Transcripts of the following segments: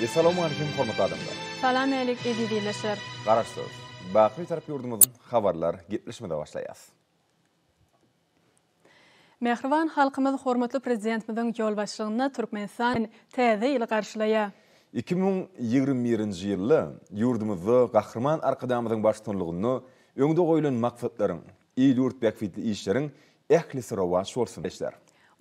Essalawmaleýkim hormatly adamlar. Salam älik eziz ildeşler. Garaşsyz, baky Bitarap ýurdumyzyň habarlar gepleşimize başlaýas. Mähriban halkymyz hormatly Prezidentimiziň ýolbaşçylygynda Türkmenistan Täze ýyly garşylaýar. 2021-nji ýylda ýurdumyzda Gahryman Arkadagymyzyň baştutanlygynda öňde goýlan maksatlaryň, il-ýurt bähbitli işleriň ählisi rowaç bolsun!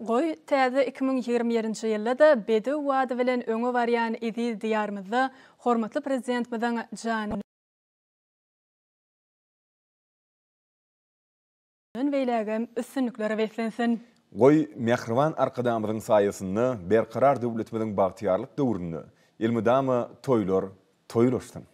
Goý, täze 2021-nji ýylda-da bedew bady bilen öňe barýan eziz Diýarymyzda hormatly Prezidentimiziň jany Mundan beýlägem üstünliklere beslensin! Goý, mähriban Arkadagymyzyň saýasynda Berkarar döwletimiziň bagtyýarlyk döwründe elmydama toýlar toý ulaşsyn!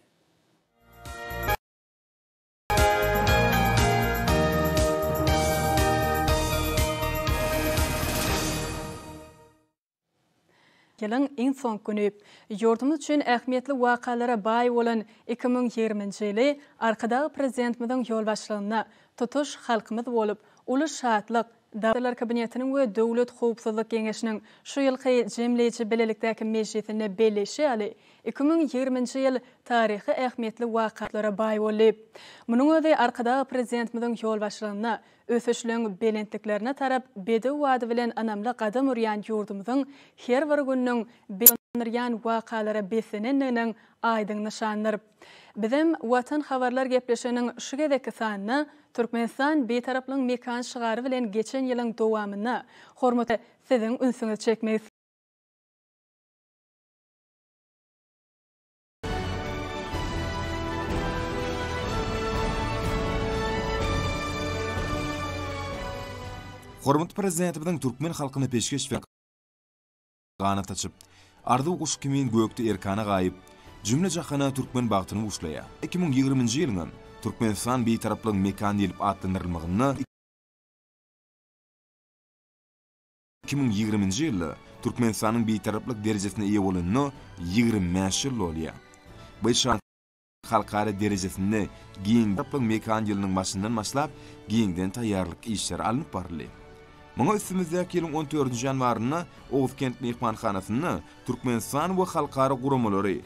Ýylyň iň soňky güni. Ýurdumyz üçin ähmiýetli wakalara baý bolan 2020-nji ýyly Arkadag Prezidentimiziň ýolbaşçylygynda tutuş halkymyz bolup, uly şatlyk, Nazarlar Kabinetiniň we Döwlet howpsuzlyk geňeşiniň şu ýylky jemleýji bilelikdäki mejlisinde belleýşi ýaly, 2020-nji ýyl taryhy ähmiýetli wakalara baý boldy. Munuň özi Arkadag Prezidentimiziň ýolbaşçylygynda Ösüşleň belentliklerine tarap bedew bady bilen ynamly gadam urýan ýurdumyzyň her bir gününiň begendirýän wakalara beslenendiginiň aýdyň nyşanydyr. Bizem Watan habarlar gepleşiginiň şu gezekki sanynda Türkmenistan Bitaraplygyň mekany şygary bilen geçen ýylyň dowamynda hormatly Siziň ünsüňizi çekmek Hormatly Prezidentimiziň türkmen halkyna peşgeş beren Ganat açyp, arzuw guşy kimin gökde erkana gaýyp, jümle-jahana türkmen bagtyny buşlaýar. 2020-nji ýylyňam Türkmenistan Bitaraplygyň mekany diýlip atlandyrylmagynda 2020-nji ýylda Türkmenistanyň Bitaraplyk derejesine eýe bolanyna 25 ýyl dolýar. Bu şanly halkara derejesinde giň Bitaraplygyň mekan ýylynyň başyndan başlap giňden taýýarlyk işleri alnyp baryldy. Muňa üstümizdäki ýylyň on dördünji ýanwarynda Oguzkent myhmanhanasynda Türkmenistan we halkara guramalary,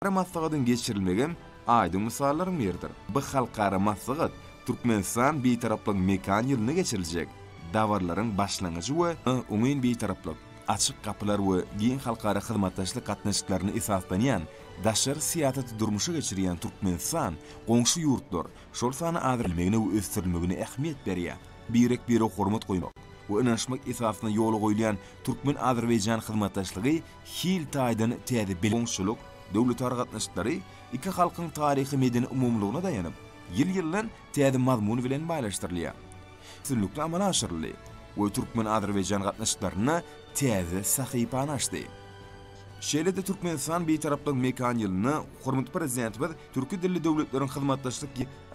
maslahatyň geçirilmegem aýdyň mysallaryň biridir. Bu halkara maslahat Türkmenistan Bitaraplygyň mekan ýylynda geçiriljek dabaralaryň başlangyjy we oňyn Bitaraplyk, açyk gapylar we giň halkara hyzmatdaşlyk gatnaşyklaryna esaslanýan daşary syýasaty durmuşa geçirýän Türkmenistan goňşy ýurtlar, şol sanda Azerbaýjanyň we ösdürilmegine ähmiýet berýär. Birek-birege hormat goýmak we ynanyşmak esasynda ýola goýulýan türkmen-azerbaýjan hyzmatdaşlygy hil taýdan täze goňşuçylyk, döwletara gatnaşyklary iki halkyň taryhy-medeni umumylygyna daýanyp, ýyl-ýyldan täze mazmun bilen baýlaşdyrylýar. Üstünlikli amala aşyryldy we türkmen-azerbaýjan gatnaşyklarynda täze sahypany açdy. Şeýle-de Türkmenistan Bitaraplygyň mekan ýylynda hormatly Prezidentimiz Türki dilli döwletleriň hyzmatdaşlyk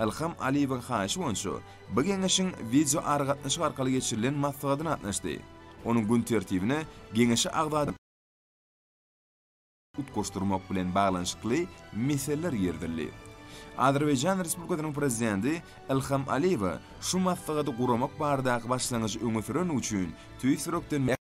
Ilham Aliýewiň haýyşy boýunça bu geňeşiň wideoaragatnaşyk arkaly geçirilen maslahatyna gatnaşdy. Onuň gün tertibine Geňeşe agza utgaşdyrmak bilen baglanyşykly meseleler girizildi. Azerbaýjan Respublikasynyň Prezidenti Ilham Aliýewe şu maslahaty guramak baradaky başlangyjy öňe süreni üçin tüýs ýürekden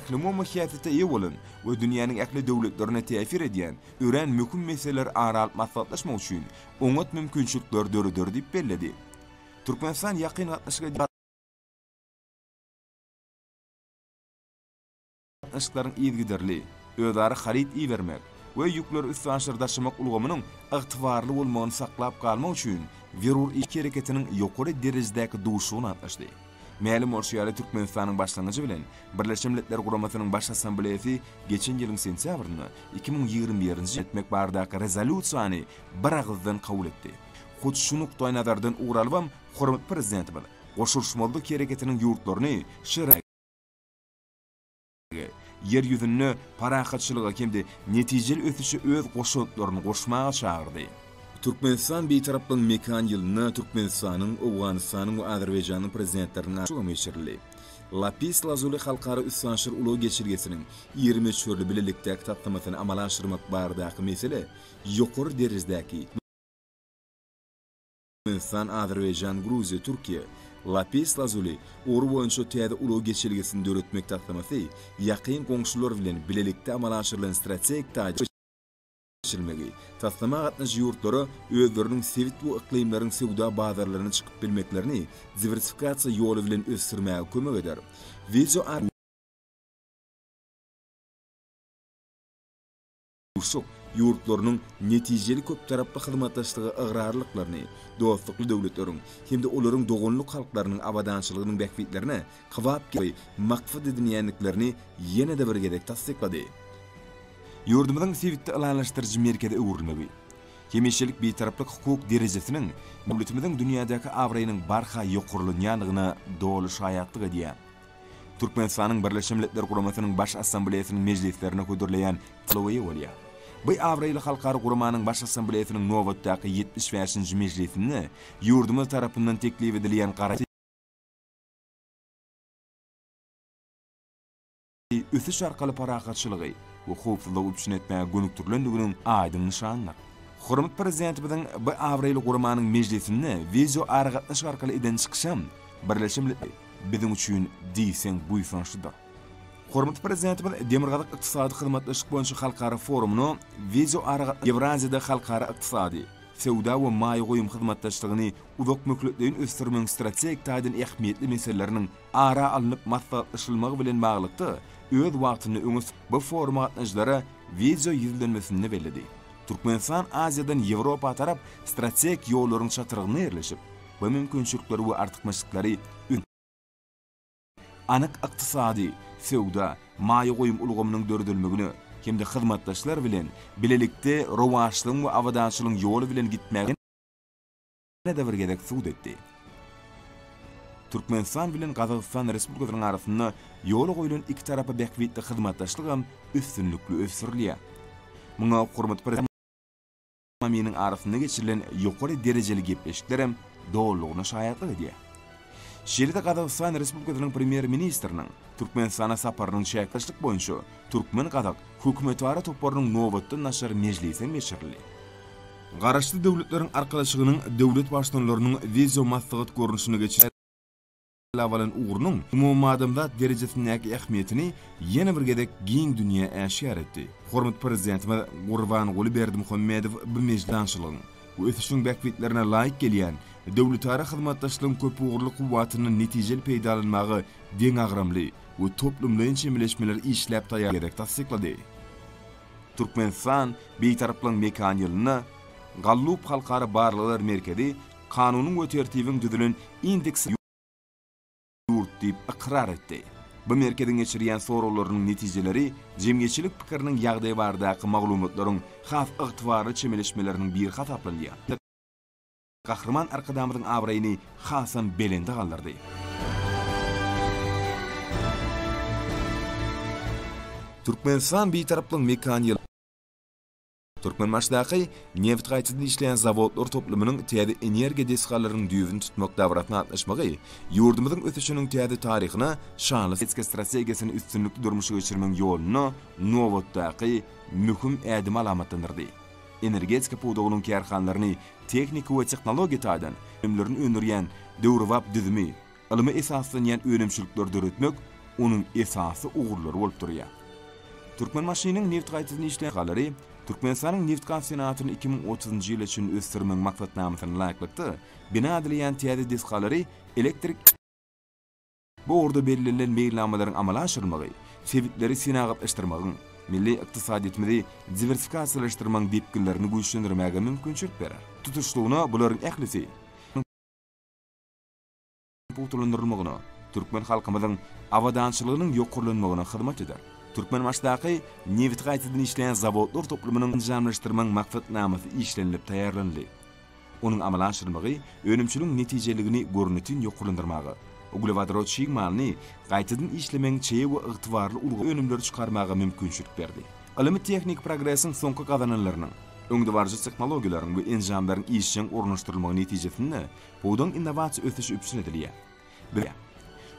ählumumy häsiýete eýe bolan we dünýäniň ähli döwletlerine täsir edýän örän möhüm meseleleri ara alyp maslahatlaşmak üçin oňat mümkinçilikleri döreder diýip belledi. Türkmenistan ýakyn gatnaşyk gatnaşyklaryň yzygiderli, özara haryt ibermek we ýükleri üstaşyr daşamak ulgamynyň ygtybarly bolmagyny saklap galmak üçin zerur hereketiniň ýokary derejedäki duşuşygyna gatnaşdy. Mälim bolşy ýaly, Türkmenistanyň başlangyjy bilen, Birleşen Milletler Guramasynyň Baş Assambleýasy geçen ýylyň sentýabrynda 2021-nji etmek baradaky Rezolýusiýany biragyzdan kabul etdi. Hut şu nukdaýnazardan ugur alybam, hormatly Prezidentimiz Goşulyşmazlyk Hereketiniň ýurtlaryny şu. Ýer ýüzünde parahatçylyga hem-de netijeli ösüşe öz goşantlaryny goşmaga çagyrdy. Türkmenistan Bitaraplygyň mekan ýylynda Türkmenistanyň, Owganystanyň we Azerbaýjanyň Prezidentleriniň arasynda geçirildi. Lapis Lazuli halkara üstaşyr ulag geçelgesiniň iri möçberli bilelikdäki taslamasyny amala aşyrmak baradaky mesele ýokary derejedäki Türkmenistan, Azerbaýjan, Gruziýa, Türkiýe. Lapis Lazuli ugry boýunça täze ulag geçelgesini döretmek taslamasy ýakyn goňşular bilen bilelikde amala aşyrylan strategik taýdan geçirilmegi, taslama gatnaşyjy ýurtlara özleriniň sebit we yklymlaryň söwda bazarlaryna çykyp bilmeklerini diwersifikasiýa ýoly bilen ösdürmäge kömek eder. Wideo Duşuşyk ýurtlarynyň netijeli köptaraply hyzmatdaşlyga ygrarlylyklaryny, dostlukly döwletleriň hem-de olaryň doganlyk halklarynyň abadançylygynyň bähbitlerine kybap gelmegi maksat edinýändiklerini ýene-de bir gezek tassyklady. Ýurdumyzyň sebitde ylalaşdyryjy merkeze öwrülmegi, hemişelik Bitaraplyk hukuk derejesiniň döwletimiziň dünýädäki abraýynyň barha ýokarlanýandygyna doly şaýatlyk edýär. Türkmenistanyň Birleşen Milletler Guramasynyň Baş Assambleýasynyň mejlislerine hödürleýän talaby eýe bolýar. Bu abraýly halkara guramanyň Baş Assambleýasynyň nobatdaky 75-nji mejlisinde ýurdumyz tarapyndan teklip edilýän gara ösüş arkaly parahatçylygy we howpsuzlygy üpjün etmäge gönükdirilendiginiň aýdyň nyşanydyr. Hormatly Prezidentimiziň bu abraýly guramanyň mejlisinde wideoaragatnaşyk arkaly eden çykyşam Birleşen Milletler biziň üçin diýseň buýsançlydyr. Hormatly Prezidentimiz Demirgazyk ykdysady hyzmatdaşlyk boýunça halkara forumyna wideoaragatnaşyk Ýewraziýada halkara ykdysady, söwda we maýa goýum hyzmatdaşlygyny uzakmöhletleýin ösdürmegiň strategik taýdan ähmiýetli meseleleriniň ara alnyp maslahatlaşylmagy bilen baglylykda öz wagtynda öňe bu foruma gatnaşyjylara wideo ýüzlenmesinde belledi. Türkmenistan Aziýadan Ýewropa tarap strategik ýollaryň çatrygynda ýerleşip, bu mümkinçilikleri we artykmaçlyklary anyk ykdysady, söwda, maýa goýum ulgamynyň döredilmegine hem-de hyzmatdaşlar bilen bilelikde rowaçlygyň we abadançylygyň ýoly bilen gitmäge ýene-de bir gezek subut etdi. Türkmenistan bilen Gazagystan Respublikasynyň arasynda ýola goýlan ikitarapa bähbitli hyzmatdaşlygam üstünlikli ösdürilýär. Muňa hormatly Prezidentimiziň arasynda geçirilen ýokary derejeli gepleşiklerem dolulygyna şaýatlyk edýär. Şeýle-de Gazagystan Respublikasynyň Premýer-ministriniň Türkmenistana saparynyň çäklerinde boýunça türkmen-gazak hökümetara toparynyň nobatdan daşary mejlisi hem geçirildi. Garaşsyz Döwletleriň Arkalaşygynyň döwlet Baştutanlarynyň wideomaslahat görnüşinde geçirilen saýlap alan ugrunyň umumadamzat derejesindäki ähmiýetini ýene bir gezek giň dünýä äşgär etdi. Hormatly Prezidentimiz Gurbanguly Berdimuhamedow bu mejlisdançylygyň we ösüşiň bähbitlerine laýyk gelýän döwletara hyzmatdaşlygyň köpugurly kuwwatyndan netijeli peýdalanmaga deňagramly we toplumlaýyn çemeleşmeleri işläp taýýar gezek tassyklady. Türkmenistan Bitaraplygyň mekan ýylynda Gallup halkara barlaglar merkezi kanunyň we tertibiň düzülen indeksi ýurt diýip ykrar etdi. Bu merkeziň geçirýän soraglarynyň netijeleri jemgyýetçilik pikiriniň ýagdaýy baradaky maglumatlaryň has ygtybarly çemeleşmeleriniň biri hasaplanylýar. Gahryman Arkadagymyzyň abraýyny hasam belende galdyrdy. Türkmenistan Bitaraplygyň mekan ýyly Türkmenbaşydaky nebit gaýtadan işleýän zawodlar toplumynyň täze energiýa desgalarynyň düýbüni tutmak dabarasyna gatnaşmagy ýurdumyzyň ösüşiniň täze taryhyna şanly strategiýasyny üstünlikli durmuşa geçirmegiň ýolunda nobatdaky möhüm ädimi alamatlandyrdy. Energetika pudagynyň kärhanalaryny tehniki we tehnologiýa taýdan önümlerini öndürýän döwrebap düzümi, ylma esaslanýan önümçilikleri döretmek onuň esasy ugurlary bolup durýar. Türkmenbaşynyň nebit gaýtadan işleýän desgalary Türkmenistanyň nebitgaz senagatyny 2030-njy ýyla çenli ösdürmegiň maksatnamasyna laýyklykda bina edilýän täze desgalary elektrik Bu ugurda bellenilen meýilnamalaryň amala aşyrylmagy sebitleri senagatlaşdyrmagyň, milli ykdysadyýetimizi diwersifikasiýalaşdyrmagyň depginlerini güýçlendirmäge mümkinçilik berer. Tutuşlygyna bularyň ählisi pugtalandyrylmagyna, türkmen halkymyzyň abadançylygynyň ýokarlanmagyna hyzmat eder. Türkmenbaşydaky nebiti gaýtadan işleýän zawodlar toplumynyň enjamlaşdyrmagyň maksatnamasy işlenilip taýýarlanyldy. Onuň amala aşyrylmagy önümçiligiň netijeligini görnetin ýokarlandyrmaga, uglewodorod çig malyny gaýtadan işlemegiň çeýe we ygtybarly ulgamy önümleri çykarmaga mümkinçilik berdi. Ylmy-tehniki progresiň soňky gazananlarynyň, öňdebaryjy tehnologiýalaryň we enjamlaryň işjeň ornaşdyrylmagy netijesinde pudagyň innowasiýa ösüşi üpjün edilýär.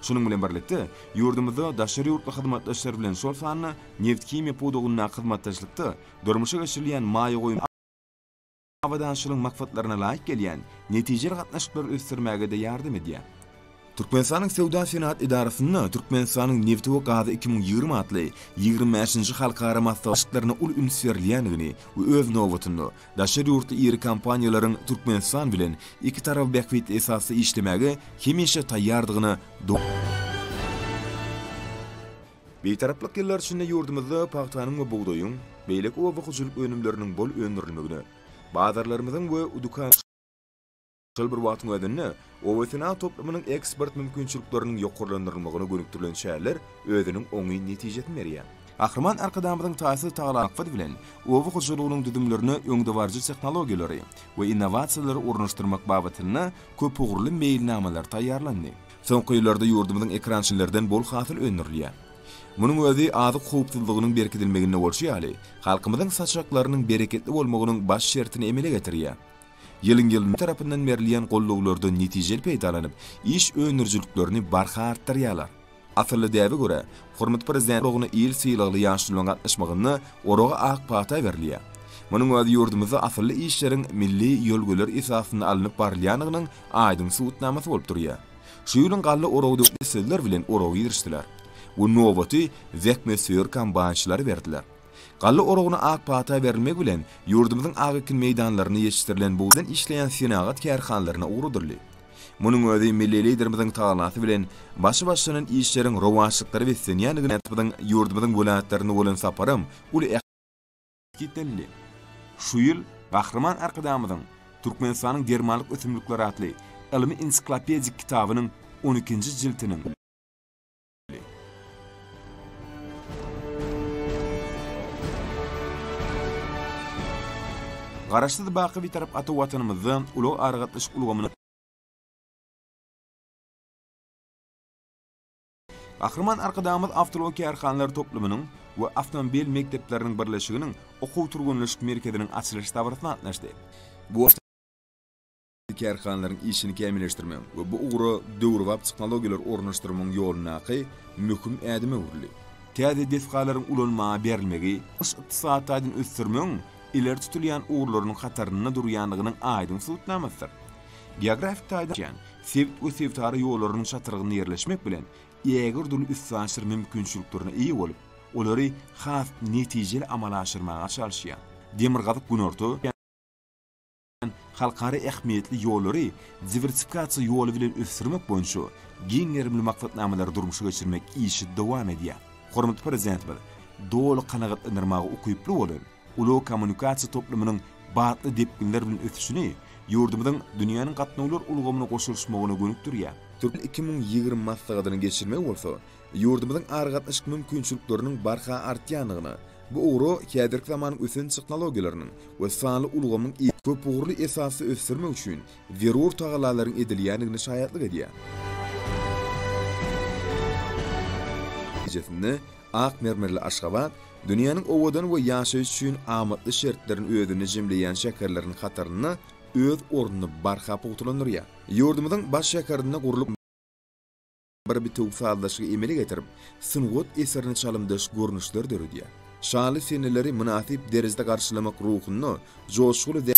Şunuň bilen birlikde, ýurdumyzda daşary ýurtly hyzmatdaşlar bilen, şol sanda nebithimiýa pudagyndaky hyzmatdaşlykda durmuşa geçirilýän maýa goýum abadançylygyň maksatlaryna laýyk gelýän netijeli gatnaşyklary ösdürmäge-de ýardam edýär. Türkmenistanyň Söwda-senagat edarasynda Türkmenistanyň nebti we gazy 2020 atly 25-nji halkara maslahatlaryna uly üns berilýändigini we öz nobatynda daşary ýurtly iri kompaniýalaryň Türkmenistan bilen ikitaraply bähbitli esasda işlemäge hemişe taýýardygyna Bitaraplyk ýyllary içinde ýurdumyzda pagtanyň we bugdaýyň, beýleki oba hojalyk önümleriniň bol öndürilmegine, bazarlarymyzyň we dükan Şol bir wagtyň özünde, obasenagat toplumynyň eksport mümkinçilikleriniň ýokarlandyrylmagyna gönükdirilen çäreler özüniň oňyn netijesini berýär. Gahryman Arkadagymyzyň taýsyz tagalaklary bilen oba hojalygynyň düzümlerine öňdebaryjy tehnologiýalary we innowasiýalary ornaşdyrmak babatynda köpugurly meýilnamalar taýýarlandy. Soňky ýyllarda ýurdumyzyň ekerançylardan bol hasyl öndürilýär. Munuň özi azyk howpsuzlygynyň berkidilmeginde bolşy ýaly, halkymyzyň saçaklarynyň bereketli bolmagynyň baş şertini emele getirýär. Ýylyň-ýylyna tarapyndan berilýän gollaglardan netijeli peýdalanyp, iş öndürijiliklerini barha artdyrýarlar. Asylly däbe görä, hormatly Prezident oragyna il sylagly ýaşulularyň gatnaşmagynda oraga ak pata berilýär. Munuň özi ýurdumyzda asylly işleriň milli ýörelgeler esasynda alnyp barylýandygynyň aýdyň subutnamasy bolup durýar. Şu ýylyň galla oragy döwlet sözler bilen oraga girişdiler we nobaty zähmetsöýer kombaýnçylara berdiler. Galla oragyna ak pata berilmegi bilen, ýurdumyzyň ak ekin meýdanlarynda ýetişdirilen bugdaý işleýän senagat kärhanalaryna ugradyldy. Munuň özi milli Liderimiziň tagallasy bilen başy başlanan işleriň rowaçlyklara beslenýändigine ýurdumyzyň welaýatlarynda bolan saparam uly kesgitlenildi. Şu ýyl Gahryman Arkadagymyzyň Türkmenistanyň dermanlyk ösümlikleri atly ylmy-ensiklopedik kitabynyň on ikinji jiltiniň. Garaşsyz baky Bitarap ata Watanymyzda ulag-aragatnaşyk ulgamyny Gahryman Arkadagymyz awtoulag kärhanalar toplumynyň we awtomobil mekdepleriniň birleşiginiň okuw-türgenleşik merkeziniň açylyş dabarasyna gatnaşdy. Bu kärhanalaryň işini kämilleşdirmegiň we bu ugra döwrebap tehnologiýalary ornaşdyrmagyň ýolundaky möhüm ädime öwrüldi. Täze desgalaryň ulanmaga berilmegi durmuş-ykdysady taýdan ösdürmegiň ileri tutulýan ugurlarynyň hatarynda durýandygynyň aýdyň subutnamasydyr. Geografik taýdan sebit we sebitara ýollarynyň çatrygynda ýerleşmek bilen, ägirt uly üstaşyr mümkinçiliklerine eýe bolup, olary has netijeli amala aşyrmaga çalyşýar. Demirgazyk-Günorta, halkara ähmiýetli ýollary diwersifikasiýa ýoly bilen ösdürmek boýunça giň gerimli maksatnamalary durmuşa geçirmek işi dowam edýär. Hormatly Prezidentimiz doly kanagatlandyrmaga ukyply bolan ulag-kommunikasiýa toplumynyň batly depginler bilen ösüşini ýurdumyzyň dünýäniň gatnawlar ulgamyna goşulyşmagyna gönükdirýär. Türk 2020 maslahatyny geçirmegi bolsa, ýurdumyzyň aragatnaşyk mümkinçilikleriniň barha artýandygyna, bu ugra häzirki zamanyň ösen tehnologiýalarynyň we sanly ulgamyň köpugurly esasda ösdürmek üçin zerur tagallalaryň edilýändigine şaýatlyk edýär. Netijesinde, ak mermerli Aşgabat dünýäniň owadan we ýaşaýyş üçin amatly şertlerini özünde jemleýän şäherleriniň hatarynda öz ornuny barha pugtalandyrýar. Ýurdumyzyň baş şäherinde gurlup bir bitewi sazlaşygy emele getirip, sungat eserine çalymdaş görnüşleri döredýär. Şanly seneleri mynasyp derejede garşylamak ruhunda joşguly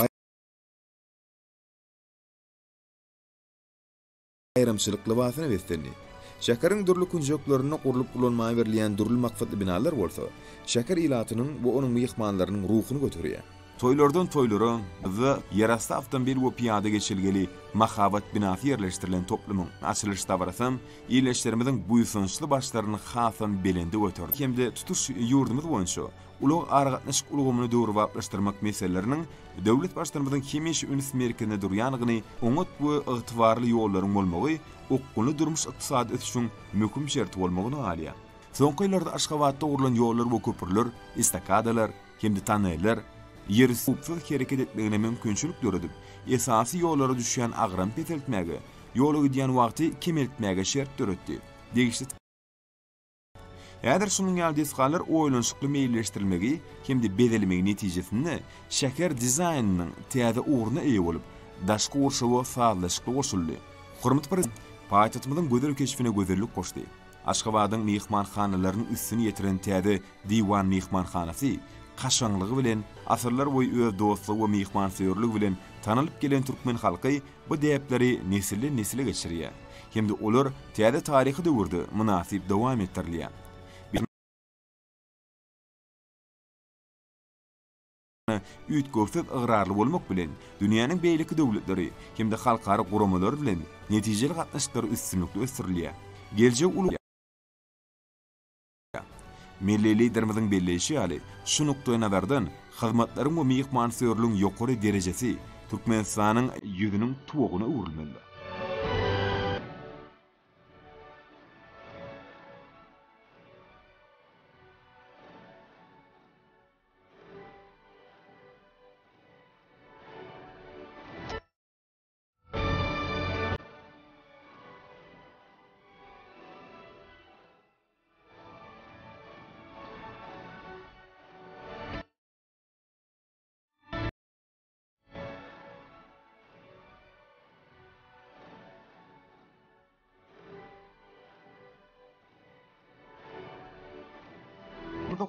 baýramçylyk lybasyna beslendi. Şäheriň dürli künjeklerinde gurlup ulanmaga berilýän dürli maksatly binalar bolsa, şäher ilatynyň we onuň myhmanlarynyň ruhuny göterýär. Toýlardan toýlara bizde ýerasty awtomobil we pyýada geçelgeli mahabat binasy ýerleşdirilen toplumyň açylyş dabarasam ildeşlerimiziň buýsançly başlaryny hasam belende göterdi hem-de tutuş ýurdumyz boýunça ulag-aragatnaşyk ulgamyny döwrebaplaşdyrmak meseleleriniň döwlet Baştutanymyzyň hemişe üns merkezinde durýandygyny oňat we ygtybarly ýollaryň bolmagy okgunly durmuş-ykdysady ösüşiň möhüm şerti bolmagyna galýar. Soňky ýyllarda Aşgabatda gurlan ýollar we köprüler, estakadalar, hem-de toneller ýerüsti howpsuz hereket etmegine mümkinçilik döredip, esasy ýollara düşýän agramy peseltmäge, ýola gidýän wagty kemeltmäge şert döretdi. Degişli. Häzir şunuň ýaly desgalar oýlanyşykly meýilleşdirilmegi hem-de bezelmegi netijesinde şäher dizaýnynyň täze ugruna eýe bolup, daşky gurşawa sazlaşykly goşuldy. Hormatly Prezidentimiz paýtagtymyzyň gözel keşbine gözellik goşdy. Aşgabadyň myhmanhanalarynyň üstüni ýetiren täze Diwan myhmanhanasy kaşaňlygy bilen asyrlar boýy öz dostlugy we myhmansöýerligi bilen tanalyp gelen türkmen halky bu däpleri nesilden-nesile geçirýär. hem-de olar täze taryhy döwürde mynasyp dowam etdirilýär. Üýtgewsiz ygrarly bolmak bilen, dünýäniň beýleki döwletleri hem-de halkara guramalary bilen netijeli gatnaşyklar üstünlikli ösdürilýär. Geljegi uly. Milli Liderimiziň belleýşi ýaly, şu nukdaýnazardan, hyzmatlaryň we myhmansöýerligiň ýokary derejesi Türkmenistanyň ýüzüniň tuwagyna öwrülmelidir.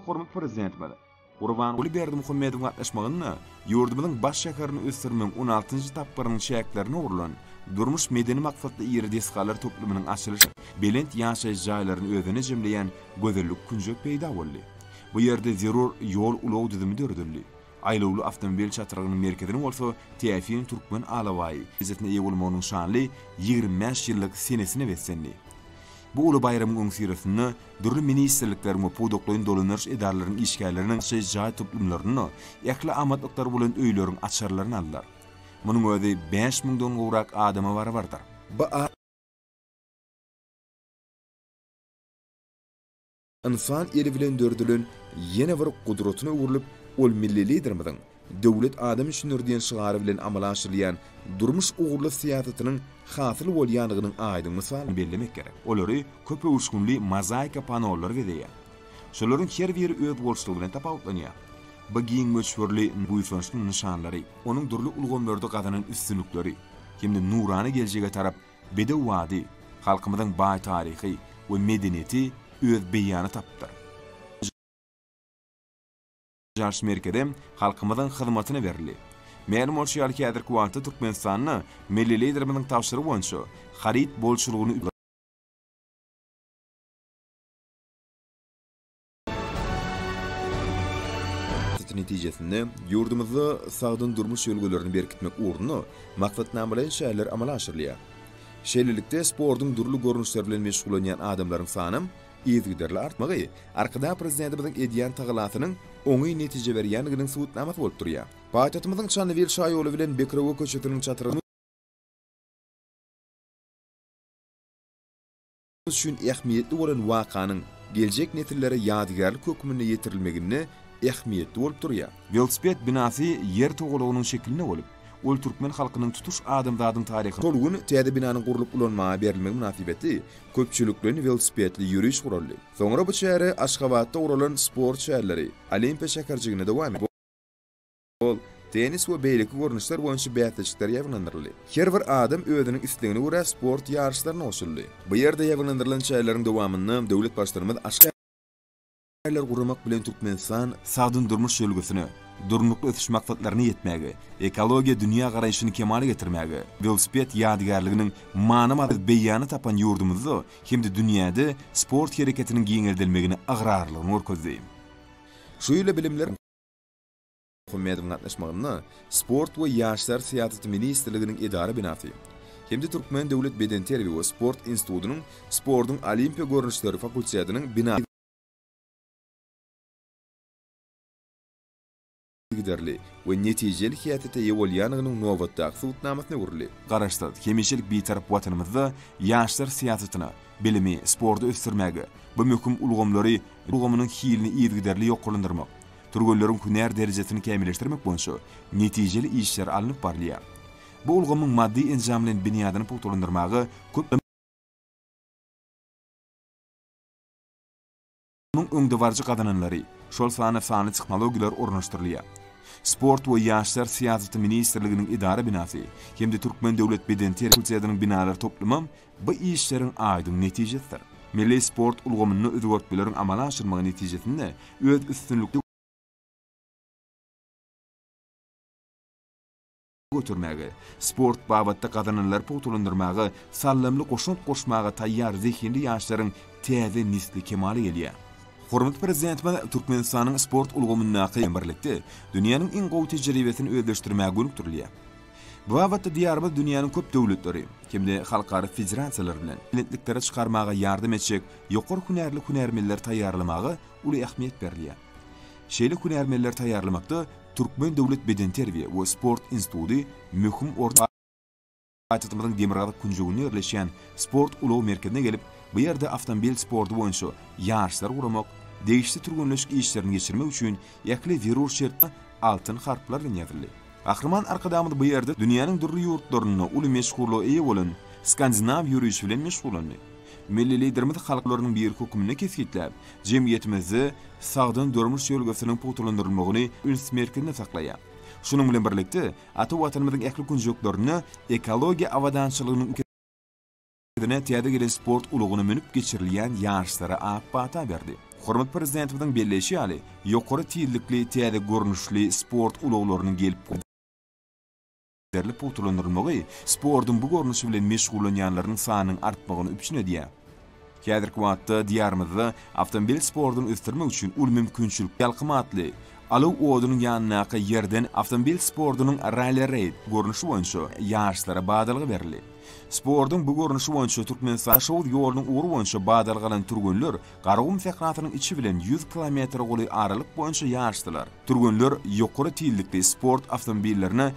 Hormatly Prezidentimiz Gurbanguly Berdimuhamedowyň gatnaşmagynda ýurdumyzyň baş şäherini ösdürmegiň on altynjy tapgyrynyň çäklerinde gurlan durmuş-medeni maksatly iri desgalar toplumynyň açylyşy belent ýaşaýyş jaýlaryny özünde jemleýän gözellik künjek peýda boldy. Bu ýerde zerur ýol-ulag düzümi döredildi. Aýlawly awtomobil çatrygynyň merkezini bolsa täsin türkmen alabaýy derejesine eýe bolmagynyň şanly 25 ýyllyk senesine beslendi. Bu uly baýramyň öňüsyrasynda dürli ministrlikleriň we pudaklaýyn dolandyryş edaralarynyň işgärleriniň ýaşaýyş jaý toplumlarynda ähli amatlyklary bolan öýleriň açarlaryny aldylar. Munuň özi bäş müňden gowrak adama barabardyr. Bu ynsan eli bilen döredilen ýene bir gudratyna öwrülip, ol milli Liderimiziň Döwlet adam üçindir diýen şygary bilen amala aşyrylýan durmuş ugurly syýasatynyň hasyly bolýandygynyň aýdyň mysalyny bellemek gerek. Olary köpöwüşginli mozaika panolary bezeýär. Şolaryň her biri özboluşlygy bilen tapawutlanýar. Bu giň möçberli buýsançly nyşanlary, onuň dürli ulgamlarda gazanan üstünlikleri hem-de nurana geljege tarap Bedew bady, halkymyzyň baý taryhy we medeniýeti öz beýany tapypdyr. Ýaş merkezem halkymyzyň hyzmatyna berildi. Mälim bolşy ýaly, häzirki wagtda Türkmenistanda milli Liderimiziň tabşyrygy boýunça haryt bolçulygyny Netijesinde, ýurdumyzda sagdyn durmuş ýörelgelerini berkitmek ugrunda maksatnamalaýyn çäreler amala aşyrylýar. Şeýlelikde, sportuň dürli görnüşleri bilen meşgullanýan adamlaryň sanam yzygiderli artmagy Arkadag Prezidentimiziň edýän tagallasynyň oňyn netije berýändiginiň subutnamasy bolup durýar. Paýtagtymyzyň Çandybil şaýoly bilen Bekrewe köçesiniň çatrygynda üçin ähmiýetli bolan wakanyň geljek nesillere ýadygärlik hökmünde ýetirilmeginde ähmiýetli bolup durýar. Welosiped binasy Ýer togalagynyň şekilinde bolup, ol türkmen halkynyň tutuş adamzadyň taryhynda. Şol gün täze binanyň gurlup ulanmaga berilmegi mynasybetli köpçülikleýin welosipedli ýöriş guraldy. Soňra bu çäre Aşgabatda guralan sport çäreleri, Olimpiýa şäherjiginde dowam etdi. Futbol, tennis we beýleki görnüşler boýunça bäsleşikler ýaýbaňlandyryldy. Her bir adam özüniň islegine görä sport ýaryşlaryna goşuldy. Bu ýerde ýaýbaňlandyrylan çäreleriň dowamynda döwlet Baştutanymyz Aşgabat guramak bilen Türkmenistan sagdyn durmuş ýörelgesine, Durnukly ösüş maksatlaryna ýetmäge, ekologiýa dünýägaraýşyny kemala getirmäge, welosiped ýadygärliginiň many-mazmuny beýany tapan ýurdumyzda hem-de dünýäde sport hereketiniň giňeldilmegine ygrarlylygyny görkezdi. Şu ýyla Bilimler Muhammedowyň gatnaşmagynda Sport we ýaşlar syýasaty ministrliginiň edara binasy hem-de Türkmen döwlet bedenterbiýe we sport institutynyň sportuň olimpiýa görnüşleri fakultetiniň binasy yzygiderli we netijeli häsiýete eýe bolýandygynyň nobatdaky subutnamasyna öwrüldi. Garaşsyz, hemişelik Bitarap Watanymyzda ýaşlar syýasatyna, bilimi, sporty ösdürmäge, bu möhüm ulgamlary ulgamynyň hilini yzygiderli ýokarlandyrmak, türgenleriň hünär derejesini kämilleşdirmek boýunça netijeli işler alnyp barylýar. Bu ulgamyň maddy-enjamlaýyn binýadyny pugtalandyrmaga köp Munuň öňdebaryjy gazananlary, şol sanda sanly tehnologiýalar ornaşdyrylýar. Sport we ýaşlar syýasaty ministrliginiň edara binasy hem-de Türkmen döwlet bedenterbiýe fakultetiniň binalar toplumam bu işleriň aýdyň netijesidir. Milli sport ulgamynda özgertmeleriň amala aşyrylmagy netijesinde öz üstünlikli. Götermäge, sport babatda gazananlary pugtalandyrmaga saldamly goşant goşmaga taýýar zehinli ýaşlaryň täze nesli kemala gelýär. Hormatly Prezidentimiz Türkmenistanyň sport ulgamyndaky bilen birlikde, dünýäniň iň gowy tejribesini özleşdirmäge gönükdirilýär. Bu babatda Diýarymyz dünýäniň köp döwletleri hem-de halkara federasiýalary bilen belentliklere çykarmaga ýardam etjek ýokary hünärli hünärmenleri taýýarlamaga uly ähmiýet berilýär. Şeýle hünärmenleri taýýarlamakda Türkmen döwlet bedenterbiýe we sport instituty möhüm orun Paýtagtymyzyň demirgazyk künjeginde ýerleşýän sport ulag merkezine gelip, bu ýerde awtomobil sporty boýunça ýaryşlary guramak, degişli türgenleşik işlerini geçirmek üçin ähli zerur şertler altyn harplar bilen ýazyldy. Gahryman Arkadagymyz bu ýerde dünýäniň dürli ýurtlarynda uly meşhurlyga eýe bolan skandinaw ýörişi bilen meşgullandy. Milli Liderimiz halklarynyň biri hökmünde kesgitläp, jemgyýetimizde sagdyn durmuş ýörelgesiniň pugtalandyrylmagyny üns merkezinde saklaýar. Şunuň bilen birlikde, ata Watanymyzyň ähli künjeklerinde ekologiýa abadançylygynyň merkezine täze gelen sport ulagyna münüp geçirilýän ýaryşlara ak pata berdi. Hormatly Prezidentimiziň belleýşi ýaly, ýokary tizlikli täze görnüşli sport ulaglarynyň gelip Zygiderli pugtalandyrylmagy sportuň bu görnüşi bilen meşgullanýanlaryň sanynyň artmagyny üpjün edýär. Häzirki wagtda Diýarymyzda awtomobil sportuny ösdürmek üçin uly mümkinçilik Ýalkym atly alaw odunyň ýanyndaky ýerden awtomobil sportunyň ralli-reýd görnüşi boýunça ýaryşlara badalga berildi. Sportuň bu görnüşi boýunça Türkmenistan Daşoguz ýolunyň ugry boýunça badalga alan türgenler Garagum sährasynyň içi bilen 100 kilometre golaý aralyk boýunça ýaryşdylar. Türgenler ýokary tizlikli sport awtomobillerine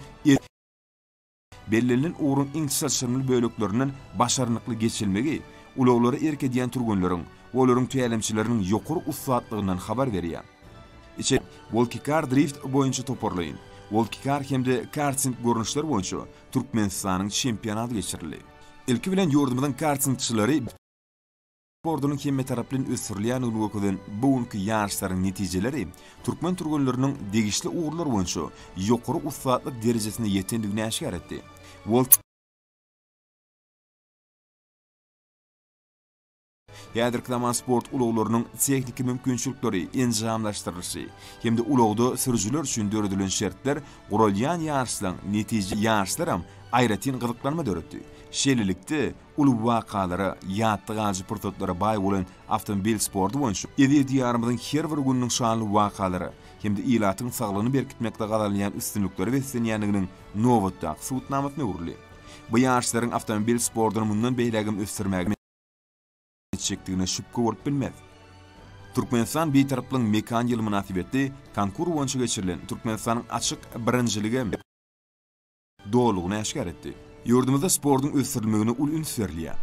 bellenilen ugruň iň çylşyrymly böleklerinden başarnykly geçilmegi ulaglara erk edýän türgenleriň we olaryň tälimçileriniň ýokary ussatlygyndan habar berýär. Içe Wolkikar drift boýunça toparlaýyn, wolkikar hem-de karting görnüşleri boýunça Türkmenistanyň çempionaty geçirildi. Ilki bilen ýurdumyzyň kartingçileri Sportunyň hemmetaraplaýyn ösdürilýändigini görkezen bu günki ýaryşlaryň netijeleri türkmen türgenleriniň degişli ugurlar boýunça ýokary ussatlyk derejesine ýetendigini äşgär etdi. World. Häzirki zaman sport ulaglarynyň tehniki mümkinçilikleri, enjamlaşdyrylyşy hem-de ulagda sürüjiler üçin döredilen şertler guralýan ýaryşlaryň netije ýaryşlaram aýratyn gyzyklanma döretdi. Şeýlelikde, Uly wakalara, ýatda galyjy pursatlara baý bolan awtomobil sporty boýunça eziz Diýarymyzyň her bir gününiň şanly wakalara hem-de ilatyň saglygyny berkitmekde gazanylýan üstünliklere beslenýändiginiň nobatdaky subutnamasyna öwrüldi. Bu ýaryşlaryň awtomobil sportuny mundan beýlägem ösdürmäge etjekdigine şübhe bolup bilmez. Türkmenistan Bitaraplygyň mekan ýyly mynasybetli konkur boýunça geçirilen Türkmenistanyň açyk birinjiligi dolulygyny äşgär etdi. Ýurdumyzda sportuň ösdürilmegine uly üns berilýär.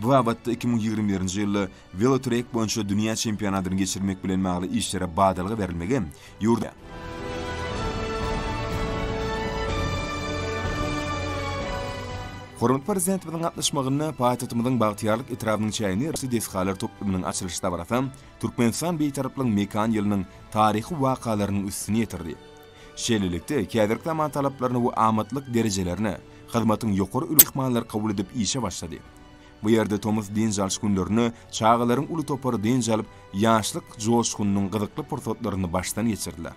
Bu babatda 2021-nji ýylda welotrek boýunça dünýä çempionatyny geçirmek bilen bagly işlere badalga berilmegi hem ýurt. Hormatly Prezidentimiziň gatnaşmagynda paýtagtymyzyň Bagtyýarlyk etrabynyň çäginde ýerleşen desgalar toplumynyň açylyş dabarasy Türkmenistan Bitaraplygyň mekan ýylynyň taryhy wakalarynyň üstüni ýetirdi. Şeýlelikde, häzirki zaman talaplaryna we amatlyk derejelerine hyzmatyň ýokary ül myhmanlary kabul edip işe başlady. Bu ýerde tomus dynç alyş günlerinde çagalaryň uly topary dynç alyp, ýaşlyk joşgunynyň gyzykly pursatlaryny başdan geçirdiler.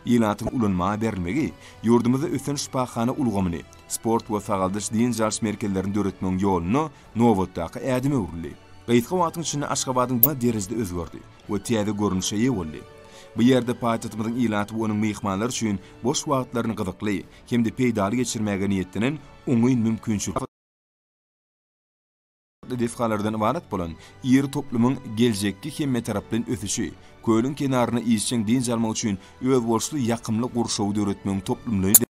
Ilatyň ulanmaga berilmegi ýurdumyzda ösen şypahana ulgamyny, sport we sagaldyş-dynç alyş merkezlerini döretmegiň ýolunda nobatdaky ädime öwrüldi. Gysga wagtyň içinde Aşgabadyň derejede özgerdi we täze görnüşe eýe boldy. Bu ýerde paýtagtymyzyň ilaty we onuň myhmanlary üçin boş wagtlaryny gyzykly hem-de peýdaly geçirmäge niýetlenen oňyn mümkinçilikli desgalardan ybarat bolan iri toplumyň geljekki hemmetaraplaýyn ösüşi, kölüň kenarynda işjeň dynç almak üçin özboluşly ýakymly gurşawy döretmegiň toplumlaýyn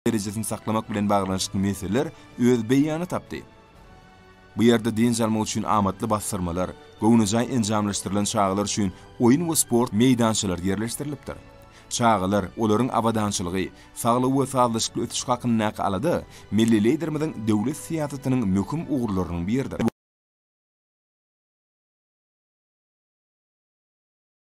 derejesini saklamak bilen baglanyşykly meseleler öz beýanyny tapdy. Bu ýerde dynç almak üçin amatly bassyrmalar, göwnejaý enjamlaşdyrylan çagalar üçin oýun we sport meýdançalary ýerleşdirilipdir. Çagalar, olaryň abadançylygy, saglygy we sazlaşykly ösüşi hakyndaky alada milli Liderimiziň döwlet syýasatynyň möhüm ugurlarynyň biridir.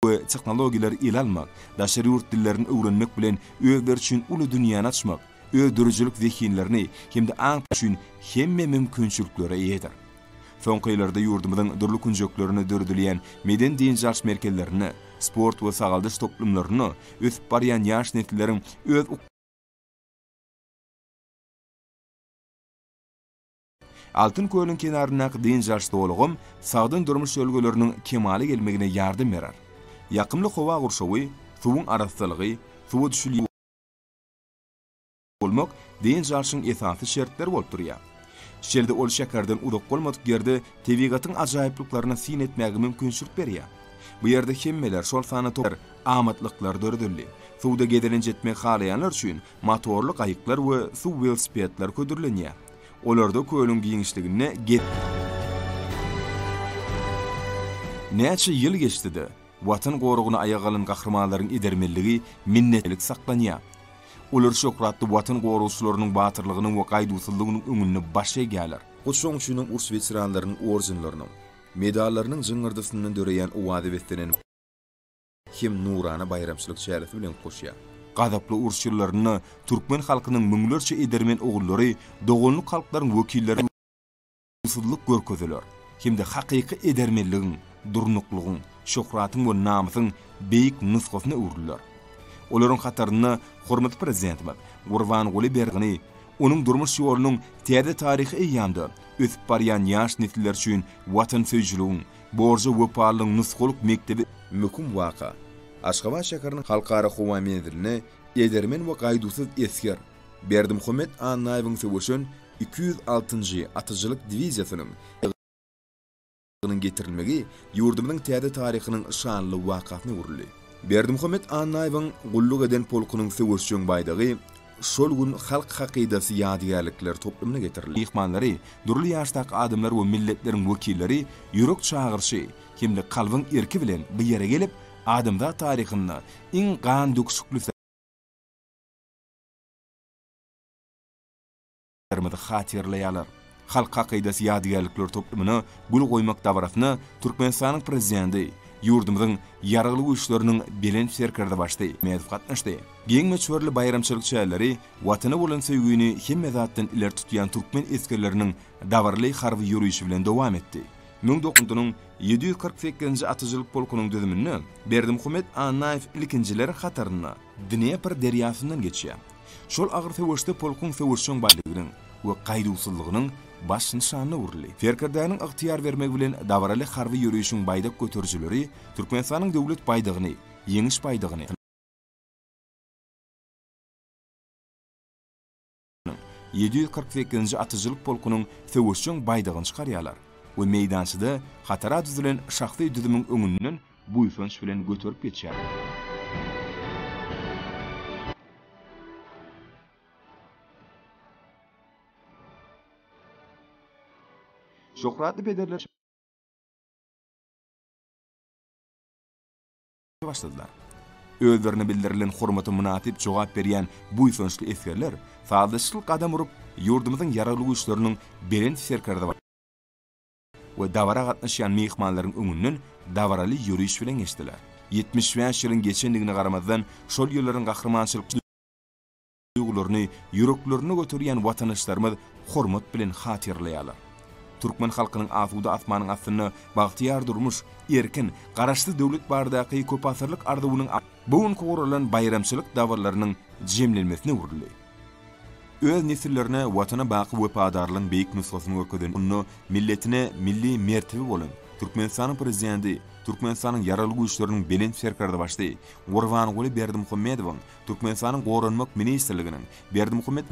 We tehnologiýalary ele almak, daşary ýurt dillerini öwrenmek bilen özleri üçin uly dünýäni açmak, öz döredijilik zehinlerini hem-de aň üçin hemme mümkinçiliklere eýedir. Soňky ýyllarda ýurdumyzyň dürli künjeklerinde döredilýän medeni-dynç alyş merkezlerinde, sport we sagaldyş toplumlarynda ösüp barýan ýaş nesilleriň öz. Altyn kölüň kenaryndaky dynç alyş zolagam sagdyn durmuş ýörelgeleriniň kemala gelmegine ýardam berer. Ýakymly howa gurşawy, suwuň arassalygy, suwa düşülýän bolmak dynç alşyň esasy şertleri bolup durýar. Şeýle-de ol şäherden uzak bolmadyk ýerde tebigatyň ajaýyplyklaryna syn etmäge mümkinçilik berýär. Bu ýerde hemmeler, şol sanda to amatlyklar döredildi. Suwda gezelenç etmegi halaýanlar üçin motorly gaýyklar we suw welosipedleri hödürlenýär. Olarda kölüň giňişliginde ge Näçe ýyl geçse-de, Watan goragyna aýaga galan gahrymanlaryň edermenligi minnetlik saklanýar. Olar şöhratly Watan goragçylarynyň batyrlygynyň we gaýduwsyzlygynyň öňünde baş egýärler. Hut şonuň üçinem uruş weteranlarynyň ordenleriniň, medallarynyň jyňňyrdysyndan döreýän owaza beslenen hem nurana baýramçylyk çäresi bilen utgaşýar. Gazaply uruş ýyllarynda türkmen halkynyň müňlerçe edermen ogullary doganlyk halklaryň wekilleri syzlyk görkezdiler hem-de hakyky edermenligiň, durnuklygyň, şöhratyň we namysyň beýik nusgasyna öwrüldiler. Olaryň hatarynda hormatly Prezidentimiz Gurbanguly Berdimuhamedowyň onuň durmuş ýolunyň täze taryhy eýýamda ösüp barýan ýaş nesiller üçin watansöýüjiligiň, borja wepalylygyň nusgalyk mekdebi Möhüm waka, Aşgabat şäheriniň Halkara howa menziline edermen we gaýduwsyz esger Berdimuhamet Annaýewiň söweşen 206-njy atyjylyk diwiziýasynyň getirilmegi ýurdumyzyň täze taryhynyň şanly wakasyna öwrüldi. Berdimuhamet Annaýewiň gulluk eden polkunyň söweşjeň baýdagy şol gün Halk hakydasy ýadygärlikler toplumyna getirildi. Myhmanlary, dürli ýaşdaky adamlar we milletleriň wekilleri ýürek çagyryşy hem-de kalbyň erki bilen bu ýere gelip, adamzat taryhynda iň gan döküşikli Ýerimizi hatyralaýarlar. Halk hakydasy ýadygärlikler toplumyna gül goýmak dabarasyna Türkmenistanyň Prezidenti, ýurdumyzyň Ýaragly Güýçleriniň Belent Serkerdebaşysy Medow gatnaşdy. Giň möçberli baýramçylyk çäreleri Watana bolan söýgini hemme zatdan ileri tutýan türkmen esgerleriniň dabaraly harby ýörişi bilen dowam etdi. 1900-nyň 748-nji atyjylyk polkunyň düzüminde Berdimuhamet Annaýew ilkinjileriň hatarynda Dnepr derýasyndan geçýär. Şol agyr söweşde polkuň söweşjeň baýlygynyň we gaýduwsyzlygynyň baş nyşanyna öwrüldi. Serkerdäniň ygtyýar bermegi bilen dabaraly harby ýörişiň baýdak göterijileri Türkmenistanyň Döwlet baýdagyny, Ýeňiş baýdagyny, 748-nji atyjylyk polkunyň söweşjeň baýdagyny çykarýarlar we meýdançada hatara düzülen şahsy düzümiň öňünden buýsanç bilen göterip geçýärler. Şöhratly pederler. Başladylar. Özlerine bildirilen hormata mynasyp jogap berýän buýsançly esgerler sazlaşykly gadam urup, ýurdumyzyň Ýaragly Güýçleriniň Belent Serkerde we dabara gatnaşýan myhmanlaryň öňünden dabaraly ýöriş bilen geçdiler. 75 ýylyň geçendigine garamazdan, şol ýyllaryň gahrymançylykly duýgularyny ýüreklerinde göterýän watandaşlarymyz hormat bilen hatyralaýarlar. Türkmen halkynyň asuda asmanyň astynda bagtyýar durmuş, erkin, Garaşsyz döwlet baradaky köpasyrlyk arzuwynyň bu günki guralan baýramçylyk dabaralarynyň jemlenmesine öwrüldi. Öz nesillerine Watana baky wepadarlygyň beýik nusgasyny görkezen onda milletine milli mertebe bolan Türkmenistanyň Prezidenti, Türkmenistanyň Ýaragly Güýçleriniň Belent Serkerdebaşysy Gurbanguly Berdimuhamedowyň Türkmenistanyň Goranmak ministrliginiň Berdimuhamet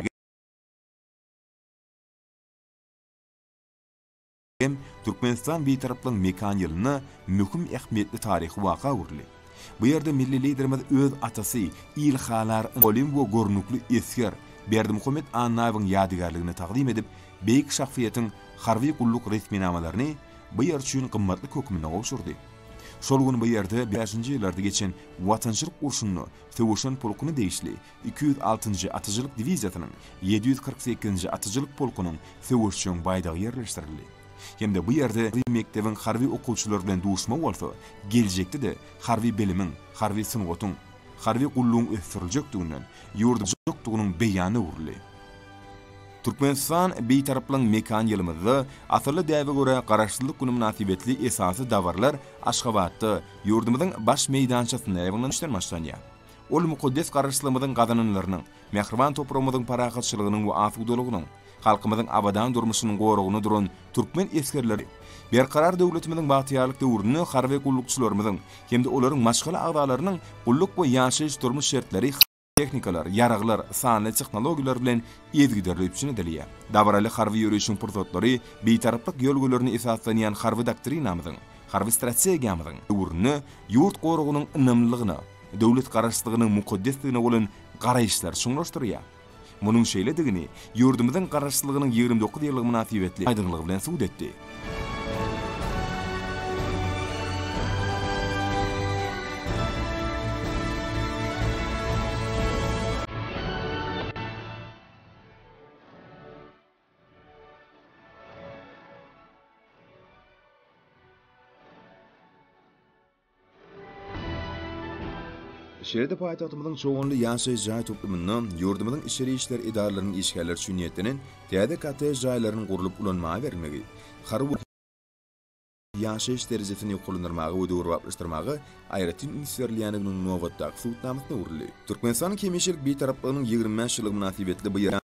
Hem Türkmenistan Bitaraplygyň mekan ýylynda möhüm ähmiýetli taryhy waka öwrüldi. Bu ýerde milli Liderimiz öz atasy, ilhalar alym we görnükli esger Berdimuhamet Annaýewiň ýadygärligine tagzym edip, beýik şahsyýetiň harby gulluk resminamalaryny bu ýer üçin gymmatlyk hökmünde gowşurdy. Şol gün bu ýerde bäşinji ýyllarda geçen Watançylyk urşunda söweşen polkuna degişli 206-njy atyjylyk diwiziýasynyň 748-nji atyjylyk polkunyň söweşjeň baýdagy ýerleşdirildi. Hem-de bu ýerde mekdebiň harby okuwçylary bilen duşmak bolsa, geljekde-de harby bilimiň, harby sungatyň, harby gullugyň ösdüriljekdiginden, ýurdumyzyň beýanyna öwrüldi. Türkmenistan Bitaraplygyň mekan ýylymyzda asylly däbe görä Garaşsyzlyk güni mynasybetli esasy dabaralar Aşgabatda, ýurdumyzyň baş meýdançasynda ýaýbaňlanýan başlanýar. Ol mukaddes Garaşsyzlygymyzyň gazananlarynyň, mähriban topragymyzyň parahatçylygynyň we asudalygynyň, Halkymyzyň abadan durmuşynyň goragynda duran türkmen esgerleri Berkarar döwletimiziň bagtyýarlyk döwründe harby gullukçylarymyzyň hem-de olaryň maşgala agzalarynyň gulluk we ýaşaýyş-durmuş şertleri tehnikalar, ýaraglar, sanly tehnologiýalar bilen yzygiderli üpjün edilýär. Dabaraly harby ýörişiň pursatlary Bitaraplyk ýörelgelerine esaslanýan harby doktrinamyzyň, harby strategiýamyzyň döwründe ýurt goragynyň ynamlylygyna, döwlet Garaşsyzlygynyň mukaddesligine bolan garaýyşlary çuňlaşdyrýar. Munuň şeýledigini ýurdumyzyň Garaşsyzlygynyň 29 ýyllygy mynasybetli aýdyňlygy bilen subut etdi. Şeýle-de paýtagtymyzyň Çoganly ýaşaýyş jaý toplumynda ýurdumyzyň içeri işler edaralarynyň işgärleri üçin niýetlenen täze kottej jaýlarynyň gurlup ulanmaga berilmegi, harby ýaşaýyş derejesini ýokarlandyrmaga we döwrebaplaşdyrmaga aýratyn üns berilýändiginiň nobatdaky subutnamasyna öwrüldi. Türkmenistanyň hemişelik Bitaraplygynyň 25 ýyllygy mynasybetli bu ýaşaýyş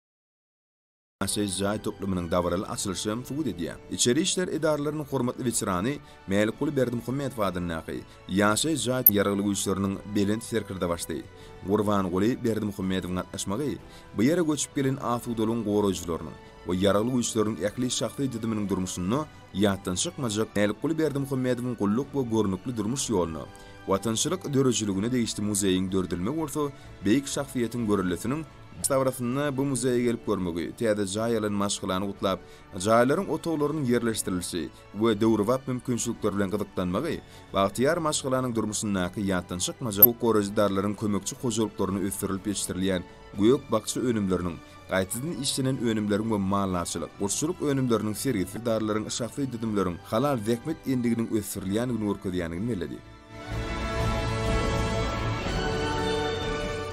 jaý toplumynyň dabaraly açylyşy hem subut edýär. Içeri işler edaralarynyň hormatly weterany Mälikguly Berdimuhamedow adyndaky ýaşaýyş jaý Ýaragly Güýçleriniň Belent Serkerdebaşysy Gurbanguly Berdimuhamedowyň gatnaşmagy bu ýere göçüp gelen asudalygyň goraýjylarynyň we Ýaragly Güýçleriň ähli şahsy düzüminiň durmuşynda ýatdan çykmajak Mälikguly Berdimuhamedowyň gulluk we görnükli durmuş ýoluna, watançylyk döredijiligine degişli muzeýiň döredilmegi bolsa beýik şahsyýetiň göreldesiniň Dabarasynda bu muzeýe gelip görmegi, täze jaý alan maşgalany gutlap, jaýlaryň otaglarynyň ýerleşdirilişi we döwrebap mümkinçilikler bilen gyzyklanmagy bagtyýar maşgalanyň durmuşyndaky ýatdan çykmajak hukuk goraýjy edaralaryň kömekçi hojalyklarynda ösdürilip ýetişdirilýän gök-bakja önümleriniň, gaýtadan işlenen önümleriň we maldarçylyk, guşçulyk önümleriniň sergisi edaralaryň şahsy düzümleriň halal zähmet endiginiň ösdürilýändigini görkezýändigini belledi.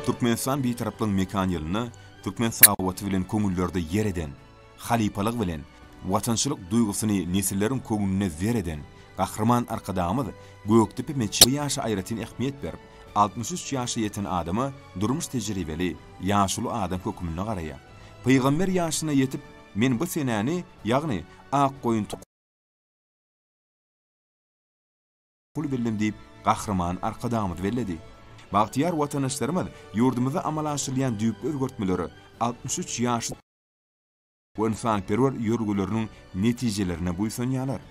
Türkmenistan Bitaraplygyň mekan ýylynda türkmen sahawaty bilen köňüllerde ýer eden, halypalygy bilen watançylyk duýgusyny nesilleriň köňlüne zer eden Gahryman Arkadagymyz Gökdepe metjidi bu ýaşa aýratyn ähmiýet berip, 63 ýaşa ýeten adama durmuş tejribeli, ýaşuly adam hökmünde garaýar. Pygamber ýaşyna ýetip, men bu senäni, ýagny Akgoýun Pul bildim diýip, Gahryman Arkadagymyz belledi. Bagtyýar watandaşlarymyz ýurdumyzda amala aşyrylýan düýpli özgertmelere, 63 ýaşy we ynsanperwer ýörelgeleriniň netijelerine buýsanýarlar.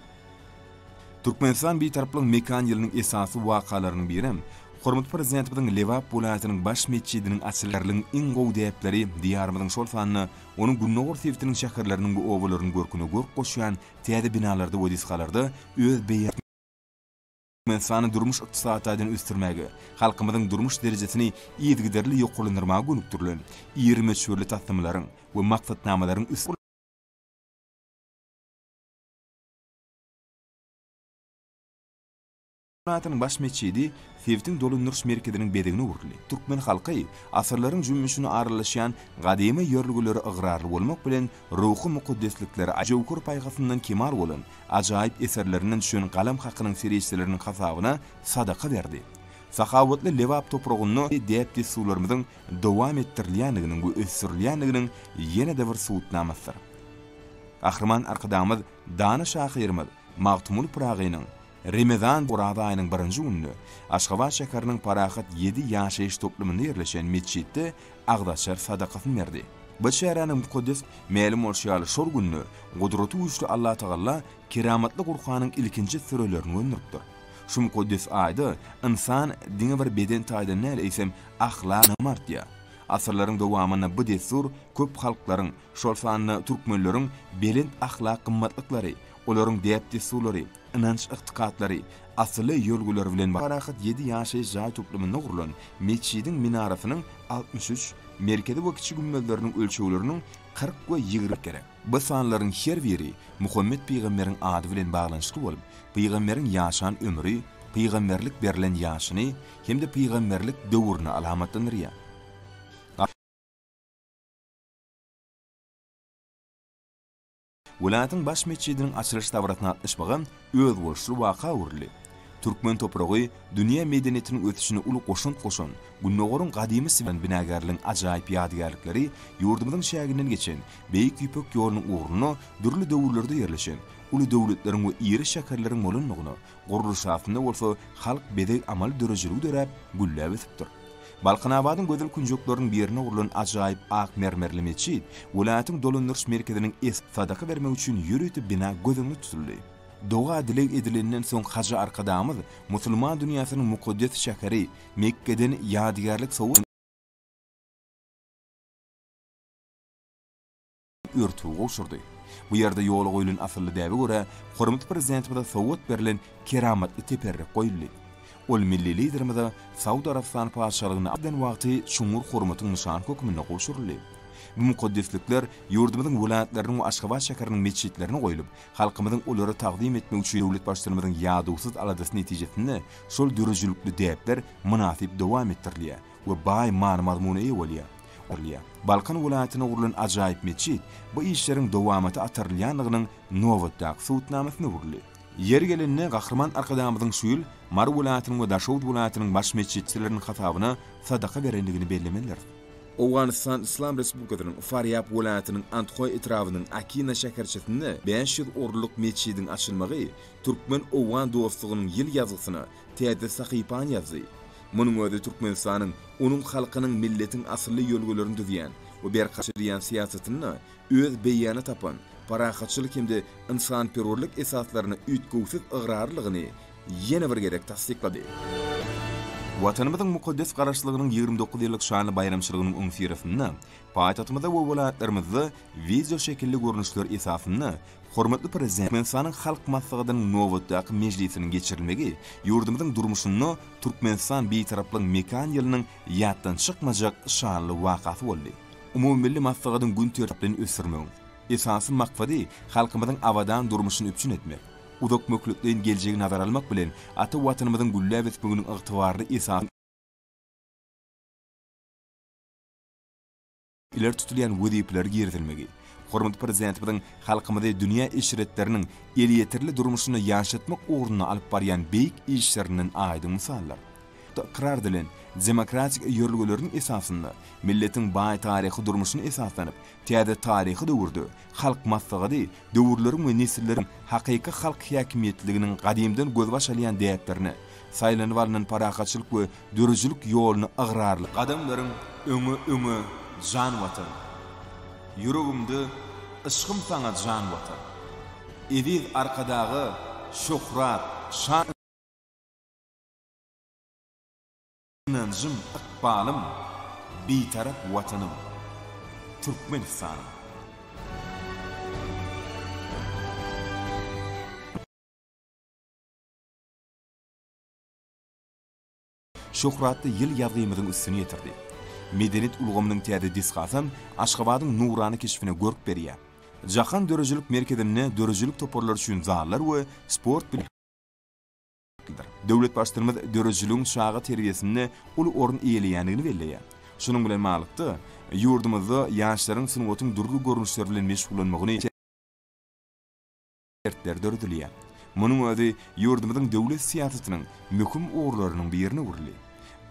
Türkmenistan Bitaraplygyň mekan ýylynyň esasy wakalarynyň birem hormatly Prezidentimiziň Lebap welaýatynyň baş metjidiniň açylygyň iň gowy däpleri Diýarymyzyň şol sanda onuň gündogar sebitiniň şäherleriniň we obalarynyň görküne görk goşýan täze binalarda we desgalarda öz beýanyny Türkmenistany durmuş-ykdysady taýdan ösdürmäge, halkymyzyň durmuş derejesini yzygiderli ýokarlandyrmaga gönükdirilen iri möçberli taslamalaryň we maksatnamalaryň üst. Welaýatynyň baş metjidi sebitiň dolandyryş merkeziniň bezegine öwrüldi. Türkmen halky asyrlaryň jümmüşine aralaşýan gadymy ýörelgelere ygrarly bolmak bilen ruhy mukaddesliklere jöwher paýhasyndan kemal bolan ajaýyp eserlerinden düşen galam hakynyň serişdeleriniň hasabyna sadaka berdi. Sahawatly Lebap topragynda däp-dessurlarymyzyň dowam etdirilýändiginiň we ösdürilýändiginiň ýene-de bir subutnamasydyr. Gahryman Arkadagymyz dana şahyrymyz Magtymguly Pyragynyň Remezan Oraza aýynyň birinji gününde Aşgabat şäheriniň Parahat ýedi ýaşaýyş toplumynda ýerleşen metjitde agzaçar sadakasyny berdi. Bu çäräniň mukaddes Mälim bolşy ýaly, şol günde Gudraty güýçli Allatagala keramatly Gurhanyň ilkinji sürelerini gönderipdir. Şu mukaddes aýda ynsan diňe bir beden taýdan däl, eýsem, ahlagam artýar. Asyrlaryň dowamynda bu dessur köp halklaryň, şol sanda türkmenleriň belent ahlak gymmatlyklary, olaryň däp-dessurlary, ynanç-ygtykatlary, asylly ýörelgeleri bilen Parahat ýedi ýaşaýyş jaý toplumynda gurlan metjidiň minarasynyň 63, merkezi we kiçi gümmezleriniň ölçegleriniň 40 we 20 gerek. Bu sanlaryň her biri Muhammet pygamberiň ady bilen baglanyşykly bolup, pygamberiň ýaşan ömri, pygamberlik berlen ýaşyny hem-de pygamberlik döwrüni alamatlandyrýar. Welaýatyň baş metjidiniň açylyş dabarasyna gatnaşmagam özboluşly waka öwrüldi. Türkmen topragy dünýä medeniýetiniň ösüşine uly goşant goşan Gündogaryň gadymy siwen binagärligiň ajaýyp ýadygärlikleri ýurdumyzyň çäginden geçen Beýik Ýüpek ýolunyň ugrunda dürli döwürlerde ýerleşen uly döwletleriň we iri şäherleriň bolandygyna, gurluş astynda bolsa halk bezeg-amaly döredijiligi döräp, gülläp ösüpdir. Balkanabadyň gözel künjekleriniň birinde gurlan ajaýyp ak mermerli metjit welaýatyň dolandyryş merkeziniň es sadaka bermek üçin ýörite bina göz öňünde tutuldy. Doga-dileg edilenden soň hajy Arkadagymyz musulman dünýäsiniň mukaddes şäheri Mekgeden ýadygärlik sowgat örtügi gowşurdy. Bu ýerde ýola goýlan asylly däbe görä, hormatly Prezidentimize sowgat berlen keramatly teperrik goýuldy. Ol milli Liderimize Saud Arabystany Patyşalygyna giden wagty çuňňur hormatyň nyşany hökmünde gowşuryldy. Bu mukaddeslikler ýurdumyzyň welaýatlarynyň we Aşgabat şäheriniň metjitlerine goýlup, halkymyzyň olara tagzym etmegi üçin döwlet Baştutanymyzyň ýadawsyz aladasy netijesinde şol döredijilikli däpler mynasyp dowam etdirilýär we baý many-mazmuna eýe bolýar. Gurulýar. Balkan welaýatynda gurlan ajaýyp metjit bu işleriň dowamata atarylýandygynyň nobatdaky subutnamasyna öwrüldi. Ýeri gelende, Gahryman Arkadagymyzyň şu ýyl Mary welaýatynyň we Daşoguz welaýatynyň baş metjitleriniň hasabyna sadaka berendigini bellemelidiris. Owganystan Yslam Respublikasynyň Farýab welaýatynyň Andhoý etrabynyň Akina şäherçesinde 500 orunlyk metjidiň açylmagy türkmen-owgan dostlugynyň ýyl ýazgysyna täze sahypany ýazdy. Munuň özi Türkmenistanyň, onuň halkynyň milletiň asylly ýörelgelerini düzýän we berkarar edýän syýasatynda öz beýanyny tapan parahatçylyk hem-de ynsanperwerlik esaslaryna üýtgewsiz ygrarlylygyny ýene bir gezek tassyklady. Watanymyzyň mukaddes Garaşsyzlygynyň 29 ýyllyk şanly baýramçylygynyň öňüsyrasynda paýtagtymyzda we welaýatlarymyzda wideoşekilli görnüşler esasynda Hormatly Prezidentimiz Türkmenistanyň Halk Maslahatynyň nobatdaky mejlisiniň geçirilmegi ýurdumyzyň durmuşynda Türkmenistan Bitaraplygyň mekan ýylynyň ýatdan çykmajak şanly wakasy boldy. Umumymilli maslahatyň gün tertibini ösdürmegiň esasy maksady halkymyzyň abadan durmuşyny üpjün etmek, uzak möhletleýin geljegi nazara almak bilen, ata Watanymyzyň gülläp ösmeginiň ygtybarly esasyny ileri tutulýan wezipeleri girizilmegi, hormatly Prezidentimiziň halkymyzy dünýä eşretleriniň elýeterli durmuşynda ýaşatmak ugrunda alyp barýan beýik işlerinden aýdyň mysaldyr. Ykrar edilen demokratik ýörelgeleriniň esasynda milletiň baý taryhy durmuşyna esaslanyp, täze taryhy döwürde Halk Maslahaty döwürleriň we nesilleriň hakyky halk häkimiýetliginiň gadymdan gözbaş alýan däplerine, saýlanyp alnan parahatçylyk we döredijilik ýoluna ygrarly Gadamlaryň öňe öňe jan Watan. Ýüregimde yşgym saňa jan Watan. Eziz Arkadaga şöhrat, şan. Ynanjym, ykbalym, Bitarap Watanym, Türkmenistanym. Şöhratly ýyl ýazgymyzyň üstüni ýetirdi. Medeniýet ulgamynyň täze desgasam Aşgabadyň nurana keşbine görk berýär. Jahan döredijilik merkezinde döredijilik toparlary üçin zallar we sport Döwlet Baştutanymyz döredijiligiň çaga terbiýesinde uly orun eýeleýändigini belleýär. Şunuň bilen baglylykda, ýurdumyzda ýaşlaryň sungatyň dürli görnüşleri bilen meşgullanmagyny şertler döredilýär. Munuň özi ýurdumyzyň döwlet syýasatynyň möhüm ugurlarynyň birine öwrüldi.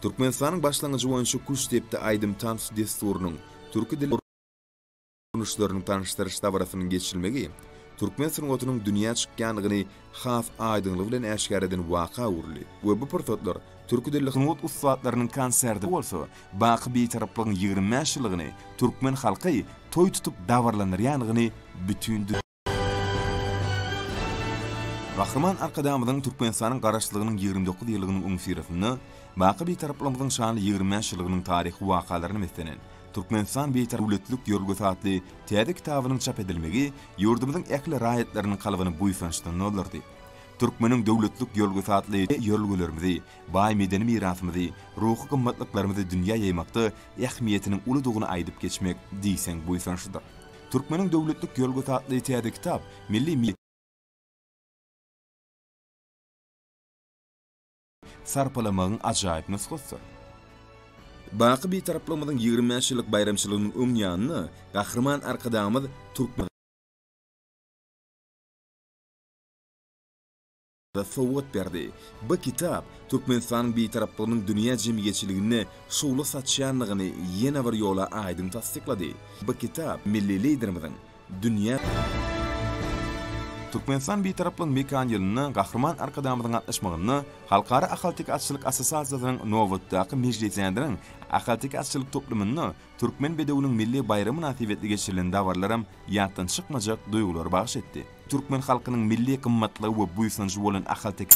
Türkmenistanyň başlangyjy boýunça Küştdepdi aýdym-tans dessurynyň türki dil görnüşleriniň tanyşdyryş dabarasynyň geçirilmegi türkmen sungatynyň dünýä çykýandygyny has aýdyňlygy bilen äşgär eden waka öwrüldi we bu pursatlar türki dilli sungat ussatlarynyň konserti bolsa baky Bitaraplygyň 25 ýyllygyny türkmen halky toý tutup dabaralandyrýandygyny bütin Gahryman Arkadagymyzyň Türkmenistanyň Garaşsyzlygynyň 29 ýyllygynyň öňüsyrasynda baky Bitaraplygymyzyň şanly 25 ýyllygynyň taryhy wakalaryna beslenen Türkmenistan Bitarap döwletlilik ýörelgesi atly täze kitabynyň çap edilmegi ýurdumyzyň ähli raýatlarynyň kalbyny buýsançdan doldurdy. Türkmeniň döwletlilik ýörelgesi atly ýörelgelerimizi, baý medeni mirasymyzy, ruhy gymmatlyklarymyzy dünýä ýaýmakda ähmiýetiniň uludygyny aýdyp geçmek diýseň buýsançlydyr. Türkmeniň döwletlilik ýörelgesi atly täze kitap milli sarpalamagyň ajaýyp nusgasydyr. Baky Bitaraplygymyzyň 25 ýyllyk baýramçylygynyň öň ýanynda Gahryman Arkadagymyz Türkmen. Sowgat berdi. Bu kitap Türkmenistanyň Bitaraplygynyň dünýä jemgyýetçiliginde şugla saçýandygyny ýene bir ýola aýdyň tassyklady. Bu kitap milli Liderimiziň dünýä. Türkmenistan Bitaraplygyň mekan ýylynda Gahryman Arkadagymyzyň gatnaşmagynda Halkara ahalteke atçylyk assosiasiýasynyň nobatdaky mejlisiniň ahalteke atçylyk toplumynda Türkmen bedewiniň milli baýramy mynasybetli geçirilen dabaralaram ýatdan çykmajak duýgulary bagyş etdi. Türkmen halkynyň milli gymmatlygy we buýsanjy bolan ahalteke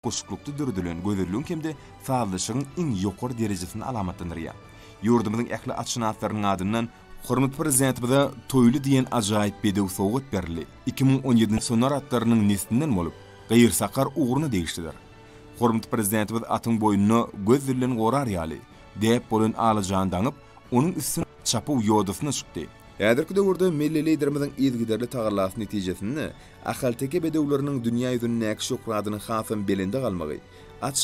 guşuklykda döredilen gözelligiň hem-de sazlaşygyň iň ýokary derejesini alamatlandyrýar. Ýurdumyzyň ähli atşynaslarynyň adyndan Hormatly Prezidentimize Toýly diýen ajaýyp bedew sowgat berildi. 2017 Sonar atlarynyň neslinden bolup, gyrsakar ugruna degişlidir. Hormatly Prezidentimiz atyň boýnuna göz dilden gorar ýaly, däp bolan alajany daňyp, onuň üstüne çapuw ýodasyna çykdy. Häzirki döwürde milli Liderimiziň yzygiderli tagallasy netijesinde ahalteke bedewleriniň dünýä ýüzündäki şöhratynyň hasam belende galmagy, at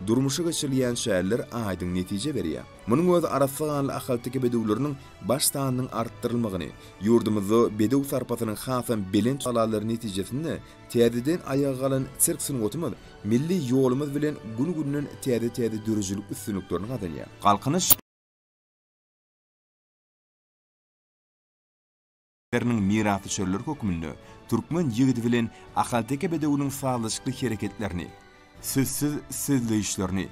Durmuşa geçirilýän çäreler aýdyň netije berýär. Munuň özi arassa ganly ahalteke bedewleriniň baş sanynyň artdyrylmagyny, ýurdumyzda bedew sarpasynyň hasam belent tagallalary netijesinde täzeden aýaga galan sirk sungatymyz milli ýolumyz bilen gün-günden täze-täze döredijilik üstünliklerini gazanýar. Galkynyş. Leriniň mirasdüşerleri hökmünde türkmen ýigidi bilen ahalteke bedewiniň sazlaşykly hereketlerini, sözsüz sözleýişlerini,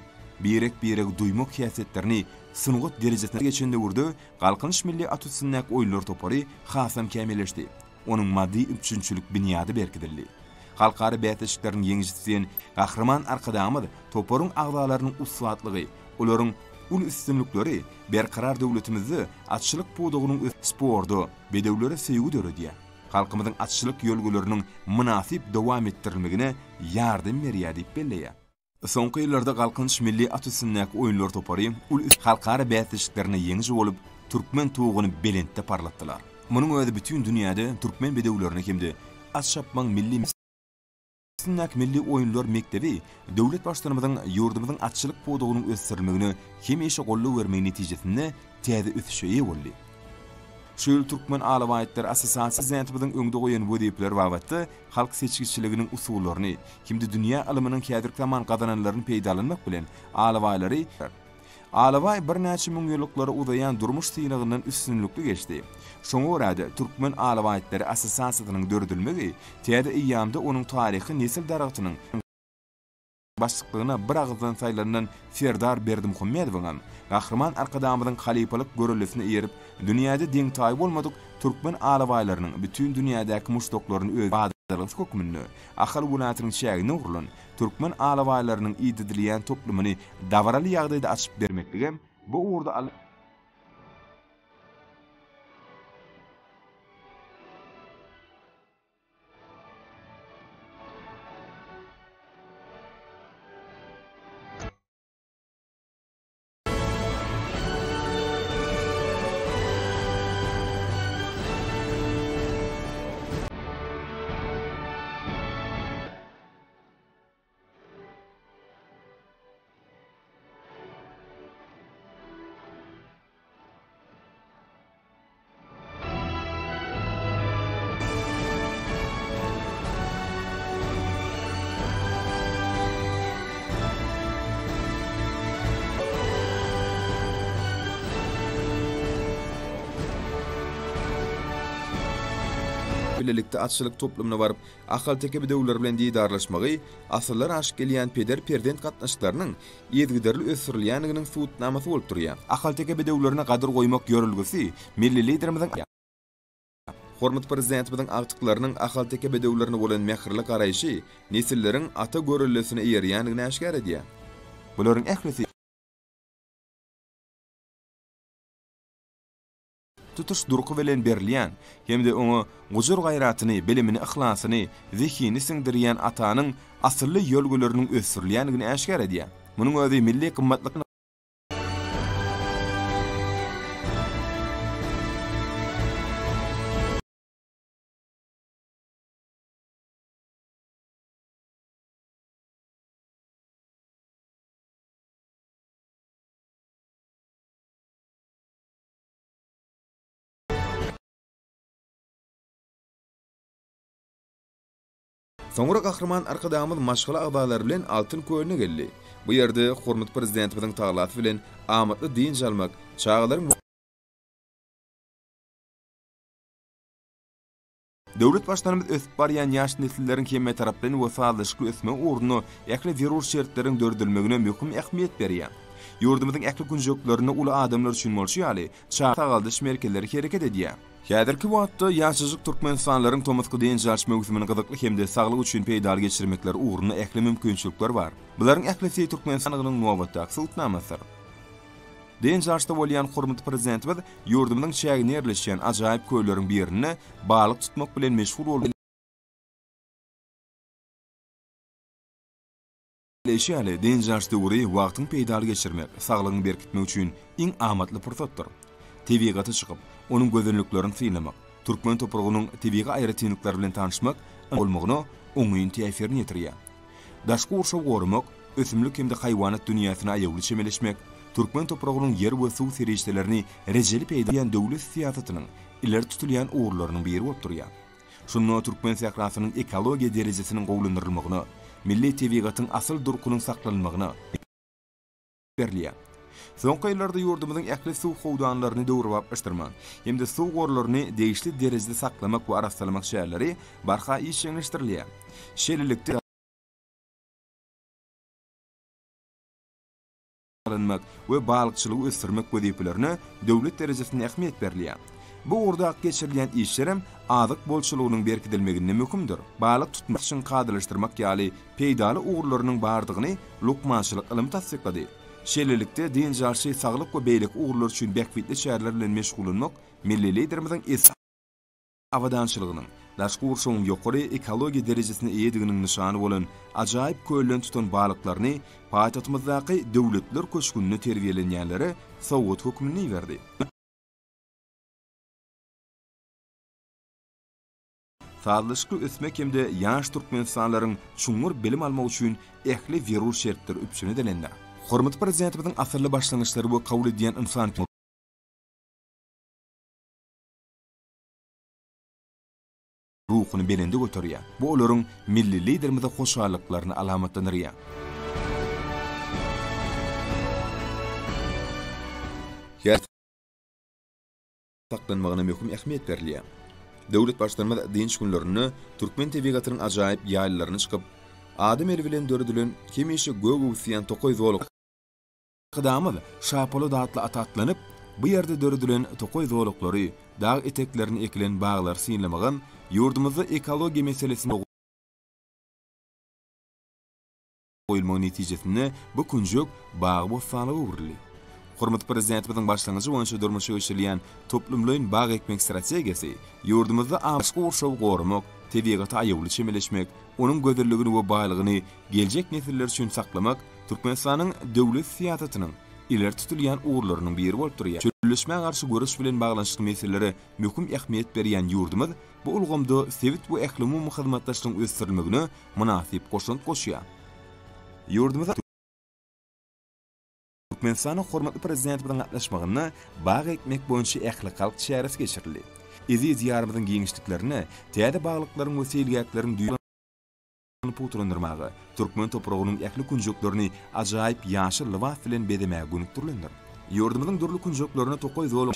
birek-biregi duýmak häsiýetlerini sungat derejesine geçen döwürde Galkynyş milli at üstündäki oýunlar topary hasam kämilleşdi, onuň maddy üpjünçilik binýady berkidildi. Halkara bäsleşikleriniň ýeňijisi diýen Gahryman Arkadagymyz toparyň agzalarynyň ussatlygy, olaryň uly üstünlikleri Berkarar döwletimizde atçylyk pudagynyň ös Sporda bedewlere söýgi döredýär, halkymyzyň atçylyk ýörelgeleriniň mynasyp dowam etdirilmegine ýardam berýär diýip belleýär. Soňky ýyllarda Galkynyş milli at üstündäki oýunlar topary uly halkara bäsleşiklerinde ýeňiji bolup, türkmen tuguny belentde parlatdylar. Munuň özi bütin dünýäde türkmen bedewlerine hem-de at çapmagyň milli Üstündäki milli oýunlar mekdebi döwlet Baştutanymyzyň ýurdumyzyň atçylyk pudagynyň ösdürilmegine hemişe goldaw bermegi netijesinde täze ösüşe eýe boldy. Şu ýyl Türkmen alabaýtlary assosiasiýasy Prezidentimiziň öňde goýan wezipeleri babatda halk seçgiçiliginiň usullaryny hem-de dünýä ylmynyň häzirki zaman gazananlaryny peýdalanmak bilen alabaýlary Alabaý birnäçe müňýyllyklara uzaýan durmuş synagyndan üstünlikli geçdi. Şoňa görä-de, Türkmen alabaýtlary assosiasiýasynyň döredilmegi täze eýýamda onuň taryhy nesil daragtynyň başlyklygyna biragyzdan saýlanylan Serdar Berdimuhamedowyňam Gahryman Arkadagymyzyň halypalyk göreldesine eýerip, dünýäde deň-taýy bolmadyk türkmen alabaýlarynyň bütin dünýädäki muşdaklaryny öz badalgasy hökmünde Ahal welaýatynyň çäginde gurlan türkmen alabaýlarynyň idedilýän toplumyny dabaraly ýagdaýda açyp bermekligem bu ugurda alnyp Bilelikde atçylyk toplumyna baryp, ahalteke bedewleri bilen didarlaşmagy asyrlar aşyp gelýän peder-perzent gatnaşyklarynyň yzygiderli ösdürilýändiginiň subutnamasy bolup durýar. Ahalteke bedewlerine gadyr goýmak ýörelgesi milli Liderimiziň Hormatly Prezidentimiziň agtyklarynyň ahalteke bedewlerine bolan mähirli garaýşy nesilleriň ata göreldesine eýerýändigini äşgär edýär. Bularyň ählisi tutuş durky bilen berilýän hem-de oňa gujur-gaýratyny, bilimini, yhlasyny, zehinini siňdirýän atanyň asylly ýörelgeleriniň ösdürilýändigini äşgär edýär. Munuň özi milli gymmatlyk. Soňra Gahryman Arkadagymyz maşgala agzalary bilen Altyn kölüne geldi. Bu ýerde hormatly Prezidentimiziň tagallasy bilen amatly dynç almak, çagalaryň Döwlet Baştutanymyz ösüp barýan ýaş nesilleriň hemmetaraplaýyn we sazlaşykly ösmegi ugrunda ähli zerur şertleriň döredilmegine möhüm ähmiýet berýär. Ýurdumyzyň ähli künjeklerinde uly adamlar üçin bolşy ýaly, çaga sagaldyş merkezleri hereket edýär. Häzirki wagtda ýaşajyk türkmenistanlylaryň tomusky dynç alyş möwsümini gyzykly hem-de saglyk üçin peýdaly geçirmekleri ugrunda ähli mümkinçilikler bar. Bularyň ählisi Türkmenistanyň nobatdaky subutnamasydyr. Dynç alyşda bolýan hormatly Prezidentimiz ýurdumyzyň çäginde ýerleşýän ajaýyp kölleriň birinde balyk tutmak bilen meşgul boldy. Bilşi ýaly, dynç alyş döwri wagtyňy peýdaly geçirmek, saglygyňy berkitmek üçin iň amatly pursatdyr. Tebigata çykyp, onuň gözelliklerini synlamak, türkmen topragynyň tebigy aýratynlyklary bilen tanyşmak bolmagyna oňyn täsirini ýetirýär. Daşky gurşawy goramak, ösümlik hem-de haýwanat dünýäsine aýawly çemeleşmek, türkmen topragynyň ýer we suw serişdelerini rejeli peýda döwlet syýasatynyň ileri tutulýan ugurlarynyň biri bolup durýar. Şunda türkmen sährasynyň ekologiýa derejesiniň gowulandyrylmagyna, milli tebigatyň asyl durkunyň saklanylmagyna, Berilýär. Soňky ýyllarda ýurdumyzyň ähli suw howdanlaryny döwrebaplaşdyrmak hem-de suw gorlaryny degişli derejede saklamak we arassalamak çäreleri barha işjeňleşdirilýär. Şeýlelikde, Alynmak we balykçylygy ösdürmek wezipelerine döwlet derejesinde ähmiýet berilýär. Bu ugurdaky geçirilýän işlerem azyk bolçulygynyň berkidilmeginde möhümdir. Balyk tutmak üçin kadalaşdyrmak ýaly peýdaly ugurlarynyň bardygyny lukmançylyk ylmy tassyklady. Şeýlelikde, dynç alşy, saglyk we beýleki ugurlar üçin bähbitli çäreler bilen meşgullanmak milli Liderimiziň es. Abadançylygynyň, daşky gurşawyň ýokary ekologiýa derejesine eýediginiň nyşany bolan ajaýyp kölden tutan balyklaryny paýtagtymyzdaky Döwletler köşgünde terbiýelenýänlere sowgat hökmünde iberdi. Sazlaşykly ösmek hem-de ýaş türkmenistanlylaryň çuňňur bilim almagy üçin ähli zerur şertler üpjün edilendir. Hormatly Prezidentimiziň asylly başlangyçlary we kabul edýän ynsan. Ruhuny belende göterýär. Bu olaryň Milli Liderimize hoşallyklaryny alamatlandyrýar. Saklanmagyna möhüm ähmiýet berilýär. Döwlet Baştutanymyz dynç günlerinde türkmen tebigatynyň ajaýyp ýaýlalaryna çykyp, adam eli bilen döredilen, hemişe gök öwüsýän tokaý zolak. Arkadagymyz Şapolat atly ata atlanyp, bu ýerde döredilen tokaý zolaklary, dag eteklerinde ekilen baglary synlamagam ýurdumyzda ekologiýa meselesine goýulmagy netijesinde bu künjek bagy-bossanlyga öwrüldi. Hormatly Prezidentimiziň başlangyjy boýunça durmuşa geçirilýän toplumlaýyn bag ekmek strategiýasy ýurdumyzda daşky gurşawy goramak, tebigata aýawly çemeleşmek, onuň gözelligini we baýlygyny geljek nesiller üçin saklamak Türkmenistanyň döwlet syýasatynyň ileri tutulýan ugurlarynyň biri bolup durýar. Çölleşmä garşy göreş bilen baglanyşykly meselelere möhüm ähmiýet berýän ýurdumyz bu ulgamda sebit we ählumumy hyzmatdaşlygyň ösdürilmegine mynasyp goşant goşýar. Ýurdumyzda Türkmenistanyň hormatly Prezidentimiziň gatnaşmagynda bag ekmek boýunça ählihalk çäresi geçirildi. Eziz Diýarymyzyň giňişliklerinde täze baglyklaryň we seýilgähleriň düýp pugtalandyrmaga, türkmen topragynyň ähli künjeklerini ajaýyp ýaşyl lybas bilen bezemäge gönükdirilendir. Ýurdumyzyň dürli künjeklerinde tokaý zolak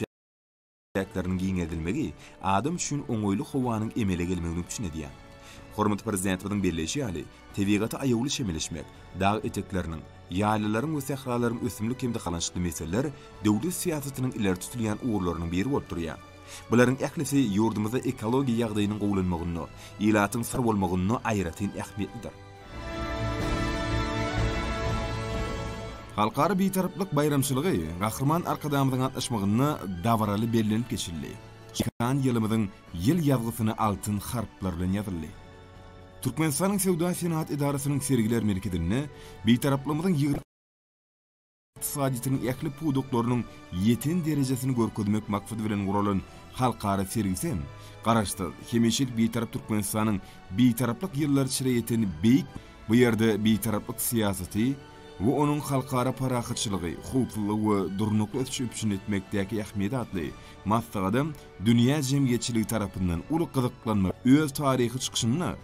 çäkleriniň giňeldilmegi adam üçin oňaýly howanyň emele gelmegini üpjün edýär. Hormatly Prezidentimiziň belleýşi ýaly, tebigata aýawly çemeleşmek, dag etekleriniň, ýaýlalaryň we sähralaryň ösümlik hem-de haýwançylykly meseleler döwlet syýasatynyň ileri tutulýan ugurlarynyň biri bolup durýar. Bularyň ählisi ýurdumyzda ekologiýa ýagdaýynyň gowulanmagynda, ilatyň sag bolmagynda aýratyn ähmiýetlidir. Halkara Bitaraplyk baýramçylygy Gahryman Arkadagymyzyň gatnaşmagynda dabaraly bellenip geçildi. Şan ýylymyzyň ýyl ýazgysyna altyn harplar bilen ýazyldy. Türkmenistanyň Söwda-senagat edarasynyň sergiler merkezinde Bitaraplygymyzyň 20 ykdysadyýetiniň ähli pudaklarynyň ýeten derejesini görkezmek maksady bilen guralan halkara sergisi hem Garaşsyz, hemişelik Bitarap Türkmenistanyň Bitaraplyk ýyllary içre ýeten beýik Bu ýerde Bitaraplyk syýasaty we onuň halkara parahatçylygy, howpsuzlygy we durnukly ösüşi üpjün etmekdäki ähmiýeti atly maslahata dünýä jemgyýetçiligi tarapyndan uly gyzyklanma öz taryhy çykyşynda.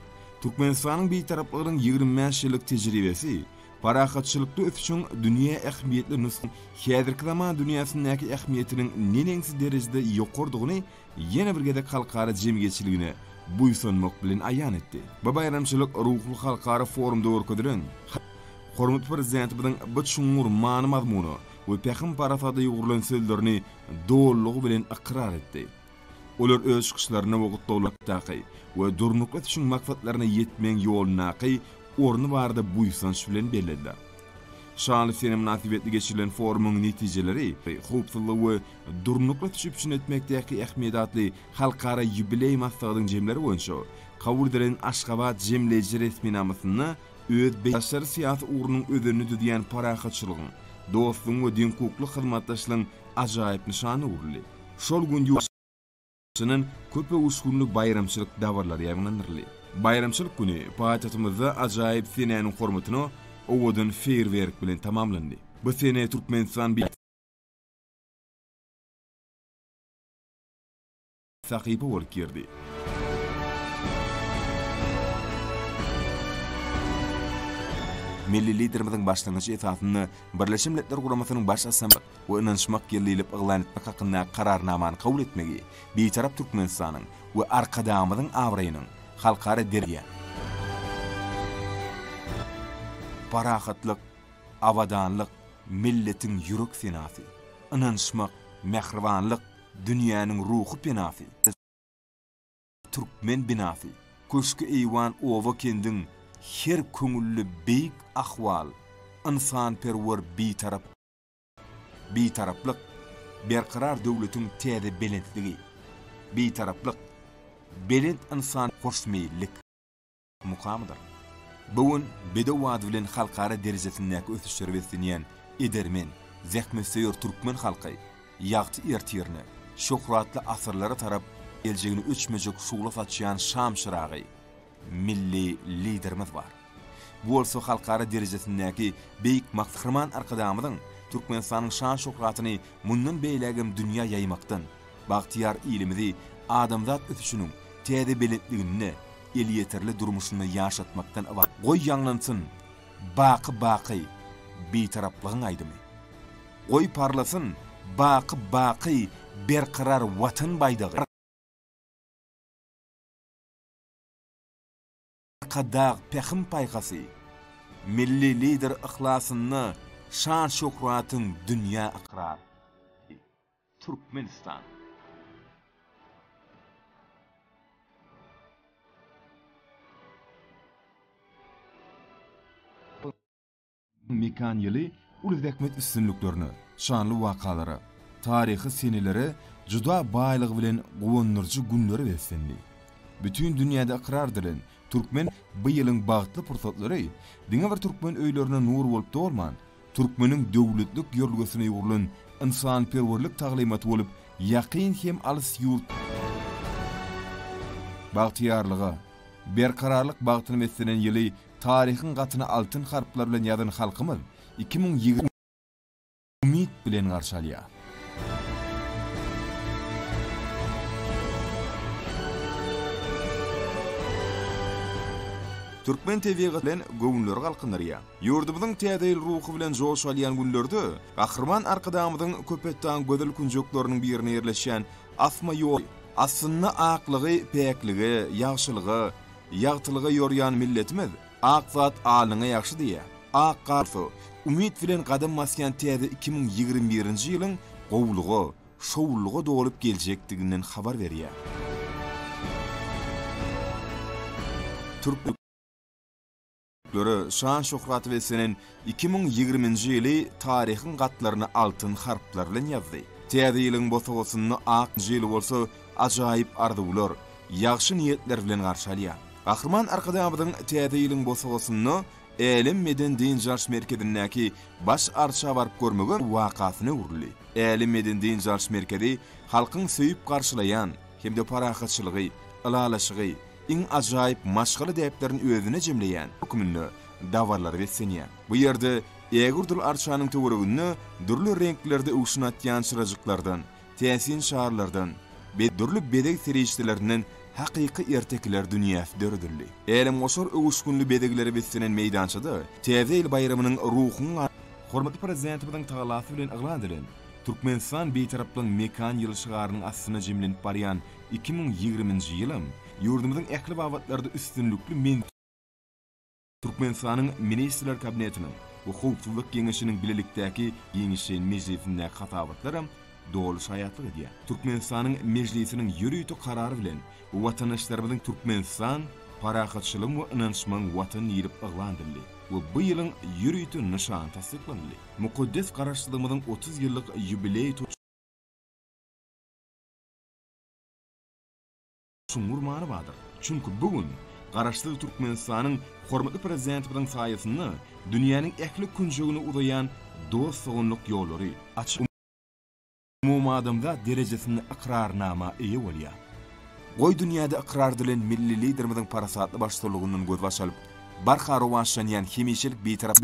Türkmenistanyň Bitaraplygynyň 25 ýyllyk tejribesi parahatçylykly ösüşiň dünýä ähmiýetli nusga häzirki zaman dünýäsindäki ähmiýetiniň neneňsi derejede ýokarydygyny ýene bir gezek halkara jemgyýetçiligine buýsanmak bilen aýan etdi. Bu baýramçylyk ruhly halkara forumda görkezilen hormatly Prezidentimiziň bu çuňňur many-mazmuna we pähim-parasada ýugrulan sözlerini dolulygy bilen ykrar etdi. Olar öz çykyşlarynda we gutlaglardaky we durnukly ösüşiň maksatlaryna ýetmegiň ýolundaky orny barada buýsanç bilen bellediler. Şanly sene mynasybetli geçirilen forumyň netijeleri howpsuzlygy we durnukly ösüşi üpjün etmekdäki ähmiýeti atly halkara ýubileý maslahatyň jemleri boýunça kabul edilen Aşgabat jemleýji resminamasynda öz daşary syýasy ugrunyň özenini düzýän parahatçylygyň, dostlugyň we deňhukukly hyzmatdaşlygyň ajaýyp nyşanyna öwrüldi. Şol gün ýurtdaşlarynyň köp öwüşginli baýramçylyk dabaralary ýaýbaňlandyryldy. Baýramçylyk güni paýtagtymyzda ajaýyp senäniň hormatyna owadan feýerwerk bilen tamamlandy. Bu sene Türkmenistan sahypa bolup girdi. Milli Liderimiziň başlangyjy esasynda Birleşen Milletler Guramasynyň Baş Assambleýasy we Ynanyşmak ýyly diýlip yglan etmek hakyndaky Kararnamany kabul etmegi Bitarap Türkmenistanyň we Arkadagymyzyň abraýynyň halkara derejede Parahatlyk, abadanlyk, milletiň ýürek senasy. Ynanyşmak, mähribanlyk, dünýäniň ruhy penasy. Türkmen binasy. Köşki-eýwan oba-kendiň her köňülli beýik ahwal, ynsanperwer Bitarap Bitaraplyk, Berkarar döwletiň täze belentligi. Bitaraplyk, belent ynsan hoşmeýillik. Mukamydyr. Bu gün bedew ady bilen halkara derejesindäki ösüşlere beslenýän edermen, zähmetsöýer türkmen halky ýagty ertirine, şöhratly asyrlara tarap geljegini öçmejek şugla saçýan şam-çyragy, milli Liderimiz bar. Bu bolsa halkara derejesindäki beýik Gahryman Arkadagymyzyň Türkmenistanyň şan-şöhratyny mundan beýlägem dünýä ýaýmakdan, bagtyýar ilimizi adamzat ösüşiniň täze belentliginde, elýeterli durmuşynda ýaşatmakdan ybarat. Goý ýaňlansyn baky-baky Bitaraplygyň aýdymy! Goý parlasyn baky-baky Berkarar Watan baýdagy! Arkadag pähim-paýhasy, Milli Lider yhlasynda şan-şöhratyň dünýä ykrar. Türkmenistan. Mekan ýyly uly zähmet üstünliklerine, şanly wakalara, taryhy senelere juda baýlygy bilen guwandyryjy günlere beslendi. Bütin dünýäde ykrar edilen türkmen bu ýylyň bagtly pursatlary diňe bir türkmen öýlerine nur bolup dolman, türkmeniň döwletlik ýörelgesine ýugrulan ynsanperwerlik taglymaty bolup ýakyn hem alys ýurt Bagtyýarlyga, berkararlyk bagtyna beslenen ýyly taryhyň gatyna altyn harplar bilen ýazan halkymyz 2020 umyt bilen garşy alýar. Türkmen tebigaty bilen göwünleri galkyndyrýar. Ýurdumyzyň Täze ýyl ruhy bilen joş alýan günlerde Gahryman Arkadagymyzyň Köpetdagyň gözel künjekleriniň birinde ýerleşýän asma ýol aslynda aklygy päklige, ýagşylyga, ýagtylyga ýorýan milletimiz Ak zat alnyňa ýagşy diýýär. Ak gar bolsa, umyt bilen gadam basýan täze 2021-nji ýylyň gowulyga, şowlulyga dolup geljekdiginden habar berýär. Türklere şan-şöhrata beslenen 2020-nji ýyly taryhyň gatlaryna altyn harplar bilen ýazdy. Täze ýylyň bosagasynda ak njy ýyly bolsa ajaýyp arzuwlar, ýagşy niýetler bilen garşy alýar. Gahryman Arkadagymyzyň Täze ýylyň bosagasynda Älem medeni-dynç alyş merkezindäki Baş arça baryp görmegi wakasyna öwrüldi. Älem medeni-dynç alyş merkezi halkyň söýüp garşylaýan hem-de parahatçylygy, ylalaşygy, iň ajaýyp maşgala däplerini özünde jemleýän hökmünde dabaralara beslenýär. Bu ýerde ägirt uly arçanyň töwereginde dürli reňklerde öwşün atýan çyrajyklardan, täsin şarlardan, dürli bezeg serişdelerinden. hakyky ertekiler dünýäsi döredildi. Älemgoşar öwüşginli bezeglere beslenen meýdançada Täze ýyl baýramynyň ruhuň Hormatly Prezidentimiziň tagallasy bilen yglan edilen Türkmenistan Bitaraplygyň mekan ýyly şygarynyň astynda jemlenip barýan 2020-nji ýylam ýurdumyzyň ähli babatlarda üstünlikli men Türkmenistanyň Ministrler Kabinetiniň we Howpsuzlyk Geňeşiniň bilelikdäki giňişleýin mejlisindäki hasabatlaram doly şaýatlyk edýär. Türkmenistanyň Mejlisiniň ýörite Karary bilen watandaşlarymyzyň Türkmenistan, parahatçylygyň we ynanyşmagyň Watany diýlip yglan edildi we bu ýylyň ýörite nyşany tassyklanyldy. Mukaddes Garaşsyzlygymyzyň 30 ýyllyk ýubileý Çuňňur many bardyr. Çünki bu gün Garaşsyz Türkmenistanyň hormatly Prezidentimiziň saýasynda dünýäniň ähli künjegine uzaýan dost-doganlyk ýollary açyk umumadamzat derejesinde ykrarnama eýe bolýar. Goý dünýäde ykrar edilen Milli Liderimiziň parasatly baştutanlygyndan gözbaş alyp, barha rowaçlanýan hemişelik Bitarap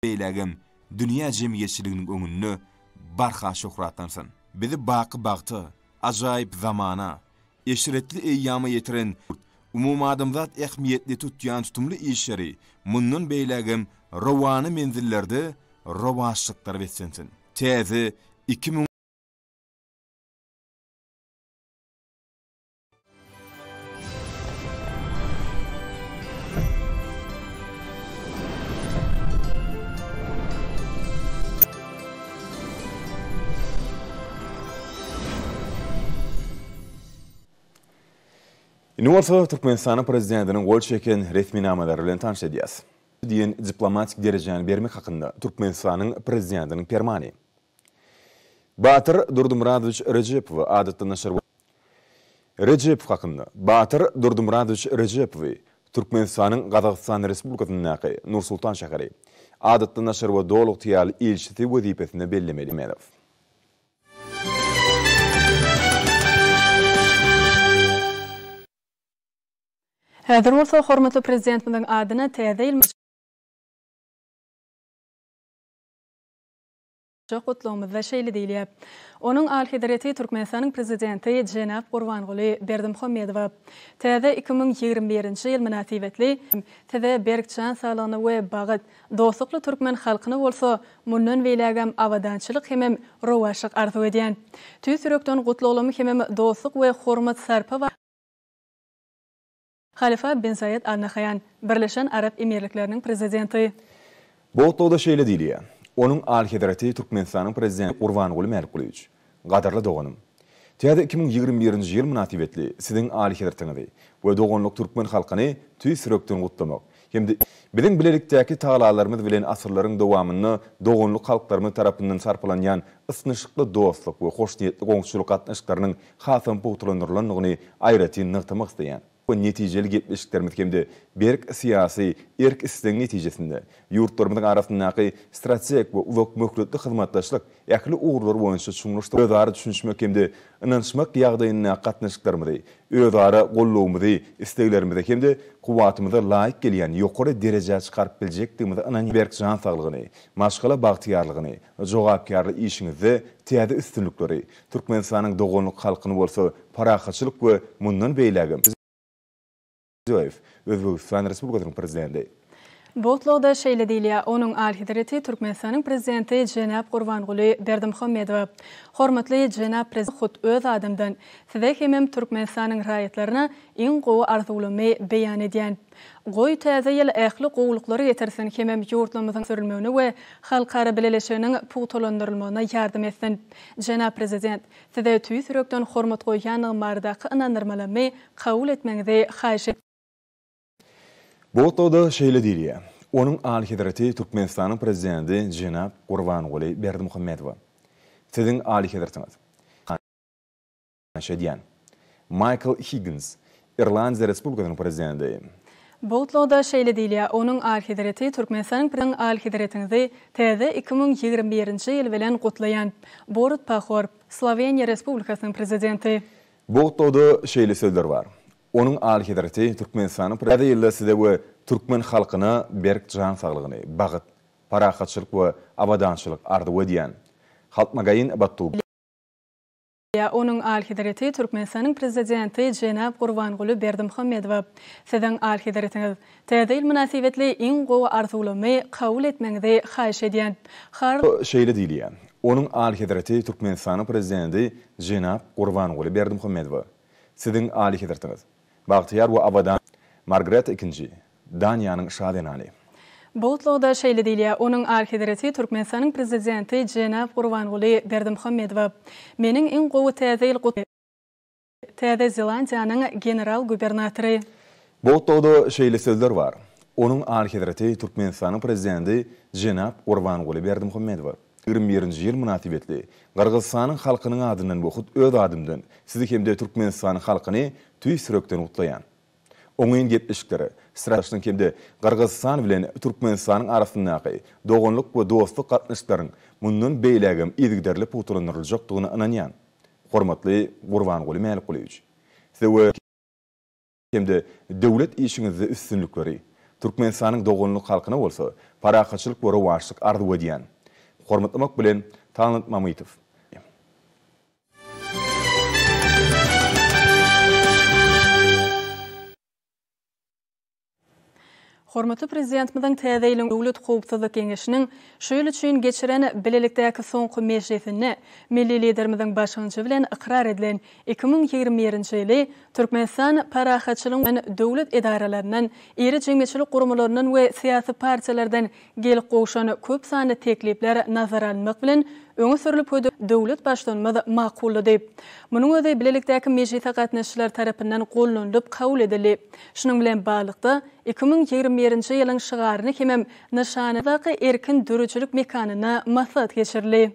beýlägem dünýä jemgyýetçiliginiň öňünde barha şöhratlansyn. Bizi baky bagta, ajaýyp zamana, eşretli eýýama ýetiren umumadamzat ähmiýetli tutýan tutumly işleri mundan beýlägem rowana menzillerde rowaçlyklara beslensin. Täze 2000. Indi bolsa Türkmenistanyň Prezidentiniň gol çeken resminamalary bilen tanyş edýäs. Diýen diplomatik derejäni bermek hakynda Türkmenistanyň Prezidentiniň Permany. Batyr Durdymyradowiç Rejepowy adatdan daşary Rejepow hakynda Batyr Durdymyradowiç Rejepowy Türkmenistanyň Gazagystan Respublikasyndaky Nur-Sultan şäheri Adatdan daşary we Doly ygtyýarly ilçisi wezipesine bellemeli. Medow. Häzir bolsa hormatly Prezidentimiziň adyna Täze ýyl Gutlagymyzda şeýle diýilýär, Onuň Alyhezreti Türkmenistanyň Prezidenti jenap Gurbanguly Berdimuhamedowa täze 2021-nji ýyl mynasybetli Size berk jan saglygyny we bagyt, dostlukly türkmen halkyna bolsa mundan beýlägem abadançylyk hemem rowaçlyk arzuw edýän. Tüýs ýürekden gutlaglymy hemem dostluk we hormat-sarpa Halifa bin Zaýed Al Nahaýan, Birleşen Arap Emirlikleriniň Prezidenti. Bu gutlagda şeýle diýilýär, Onuň Alyhezreti Türkmenistanyň Prezidenti Gurbanguly Mälikgulyýewiç, gadyrly doganym! Täze 2021-nji ýyl mynasybetli Siziň Alyhezretiňizi we doganlyk türkmen halkyny tüýs ýürekden gutlamak hem-de biziň bilelikdäki tagalalarymyz bilen asyrlaryň dowamynda doganlyk halklarymyz tarapyndan sarpalanýan ysnyşykly dostluk we hoşniýetli goňşuçylyk gatnaşyklarynyň hasam pugtalandyrylandygyny aýratyn nygtamak isleýän. Netijeli gepleşiklerimiz hem-de berk syýasy erk-islegiň netijesinde, ýurtlarymyzyň arasyndaky strategik we uzak möhletli hyzmatdaşlyk ähli ugurlar boýunça çuňlaşdy. Özara düşünişmek hem-de ynanyşmak ýagdaýyndaky gatnaşyklarymyzy, özara gollawymyzy isleglerimize hem-de kuwwatymyza laýyk gelýän ýokary derejä çykaryp biljekdigimize ynanýaryn. Berk jan saglygyny, maşgala bagtyýarlygyny, jogapkärli işiňizde täze üstünlikleri, Türkmenistanyň doganlyk halkyny bolsa parahatçylyk we mundan beýlägem Mirziýoýew, Özbegistan Respublikasynyň Prezidenti. Bu gutlagda şeýle diýilýär, Onuň Alyhezreti Türkmenistanyň Prezidenti jenap Gurbanguly Berdimuhamedowa. Hormatly jenap Prezident, hut öz adymdan Size hemem Türkmenistanyň raýatlaryna iň gowy arzuwlarymy beýan edýän. Goý, täze ýyl ähli gowulyklary getirsin hemem ýurtlarymyzyň ösdürilmegine we halkara bileleşiginiň pugtalandyrylmagyna ýardam etsin. Jenap Prezident, Size tüýs ýürekden hormat goýýandygym baradaky ynandyrmalarymy kabul etmegiňizi haýyş Bu gutlagda şeýle diýilýär, Onuň Alyhezreti Türkmenistanyň Prezidenti jenap Gurbanguly Berdimuhamedowa. Siziň Alyhezretiňiz. Haýyş edýän. Maýkl Higgins, Irlandiýa Respublikasynyň Prezidenti. Bu gutlagda şeýle diýilýär, Onuň Alyhezreti Türkmenistanyň Prezidenti Alyhezretiňizi täze 2021-nji ýyl bilen gutlaýan. Borut Pahor, Sloweniýa Respublikasynyň Prezidenti. Bu gutlagda şeýle sözler bar, Onuň Alyhezreti Türkmenistanyň Täze ýylda Size we türkmen halkyna berk jan saglygyny, bagyt, parahatçylyk we abadançylyk arzuw edýän. Haltmagaýyn Battulga. Onuň Alyhezreti Türkmenistanyň Prezidenti jenap Gurbanguly Berdimuhamedowa, Siziň Alyhezretiňiz, Täze ýyl mynasybetli iň gowy arzuwlarymy kabul etmegiňizi haýyş edýän. Har. Şeýle diýilýär, Onuň Alyhezreti Türkmenistanyň Prezidenti jenap Gurbanguly Berdimuhamedowa, Siziň Alyhezretiňiz, Bagtyýar we abadan Margreta ikinji, Daniýanyň şa zenany. Bu gutlagda şeýle diýilýär, Onuň Alyhezreti Türkmenistanyň Prezidenti jenap Gurbanguly Berdimuhamedowa, Meniň iň gowy Täze ýyl gut. Täze Zelandiýanyň general-gubernatory. Bu gutlagda şeýle sözler bar, Onuň Alyhezreti Türkmenistanyň Prezidenti jenap Gurbanguly Berdimuhamedowa, 21-nji ýyl mynasybetli Gyrgyzystanyň halkynyň adyndan we hut öz adymdan Sizi hem-de Türkmenistanyň halkyny tüýs ýürekden gutlaýan. Oňyn gepleşiklere, Straşnyň hem-de Gyrgyzystan bilen Türkmenistanyň arasyndaky doganlyk we dostluk gatnaşyklaryň mundan beýlägem yzygiderli pugtalandyryljakdygyna ynanýan. Hormatly Gurbanguly Mälikgulyýewiç, Size we hem-de döwlet işiňizde üstünlikleri, Türkmenistanyň doganlyk halkyna bolsa parahatçylyk we rowaçlyk arzuw edýän. Hormatlamak bilen, Talant Mamytow. Hormatly Prezidentimiziň Täze ýylyň Döwlet howpsuzlyk geňeşiniň şu ýyl üçin geçiren bilelikdäki soňky mejlisinde milli Liderimiziň başlangyjy bilen ykrar edilen 2021-nji ýyly Türkmenistan parahatçylygyň döwlet edaralaryndan, iri jemgyýetçilik guramalaryndan we syýasy partiýalardan Gelip gowşan köp sanly teklipler nazara alynmak bilen, öňe sürlüp hödür döwlet Baştutanymyz makullady. Munuň özi bilelikdäki mejlise gatnaşyjylar tarapyndan gollanylyp kabul edildi. Şunuň bilen baglylykda, 2021-nji ýylyň şygaryny hemem nyşanyny daky erkin döredijilik mekanynda maslahat geçirildi.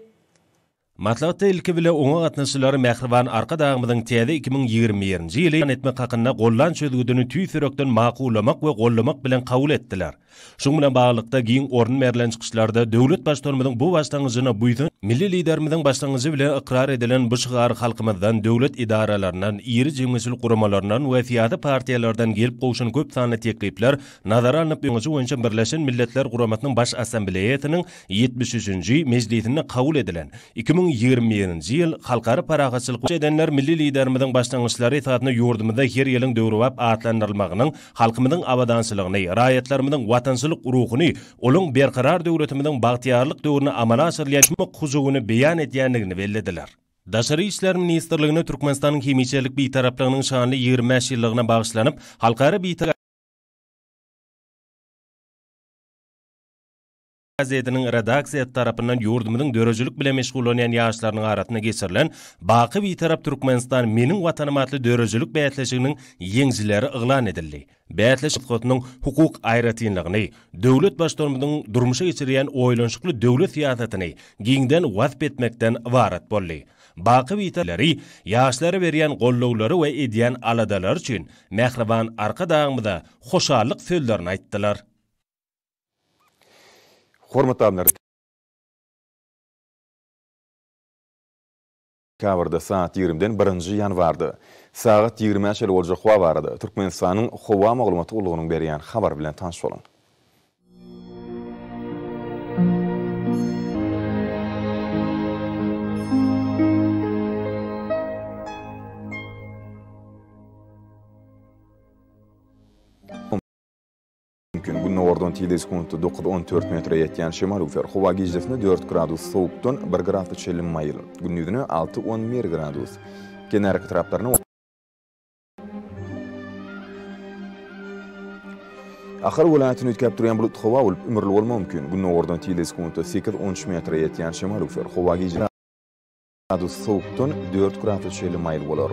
Maslahatda ilki bile oňa gatnaşyjylar mähriban Arkadagymyzyň täze 2021-nji ýyly yglan etmek hakynda gollan çözgüdini tüýs ýürekden makullamak we gollamak bilen kabul etdiler. Şunuň bilen baglylykda, giň orun berlen çykyşlarda döwlet Baştutanymyzyň bu başlangyjyna buýsanç Milli Liderimiziň başlangyjy bilen ykrar edilen bu şygar halkymyzdan, döwlet edaralaryndan, iri jemgyýetçilik guramalaryndan we syýasy partiýalardan gelip gowşan köp sanly teklipler nazara alnyp öňňeji boýunça Birleşen Milletler Guramasynyň Baş Assambleýasynyň 73-nji mejlisinde kabul edilen 2021-nji ýyl Halkara parahatçylyk edenler milli Liderimiziň başlangyçlary esasynda ýurdumyzda her ýylyň döwrebap atlandyrylmagynyň halkymyzyň abadançylygyny, raýatlarymyzyň watançylyk ruhuny, olaň Berkarar döwletimiziň bagtyýarlyk döwründe amala aşyrylýan hyjuwyny beýan edýändigini bellediler. Daşary işler ministrliginde Türkmenistanyň hemişelik Bitaraplygynyň şanly 25 ýyllygyna bagyşlanyp, Halkara Bitarap gazetiniň redaksiýasy tarapyndan ýurdumyzyň döredijilik bilen meşgullanýan ýaşlarynyň arasynda geçirilen Baky Bitarap Türkmenistan meniň Watanym atly döredijilik bäsleşiginiň ýeňijileri yglan edildi. Bäsleşik nusgasynyň hukuk aýratynlygyny, döwlet Baştutanymyzyň durmuşa geçirýän oýlanyşykly döwlet syýasatyny giňden wasp etmekden ybarat boldy. Baky Bitarap leri ýaşlara berýän gollawlary we edýän aladalary üçin mähriban Arkadagymyza hoşallyk sözlerini aýtdylar. Hormatly alymlar! Dekabrda saat ýigrimiden birinji ýanwarda sagat ýigrimä çenli boljak howa barada Türkmenistanyň Howa maglumat gullugynyň berýän habary bilen tanyş boluň. Mümkin. Gündogardan tizligi sekuntda dokuz-on dört metre ýetýän şemal öwser. Howa gijesine dört gradus sowukdan bir gradus çenli maýyl. Gündizine alty-on bir gradus. Kenarýaka etraplarynda Ahal welaýatyny üýtgäp durýan bulutly howa bolup, ümürli bolmagy mümkin. Gündogardan tizligi sekuntda sekiz-on üç metre ýetýän şemal öwser. Howa gije. Gradus sowukdan dört gradus çenli maýyl bolar.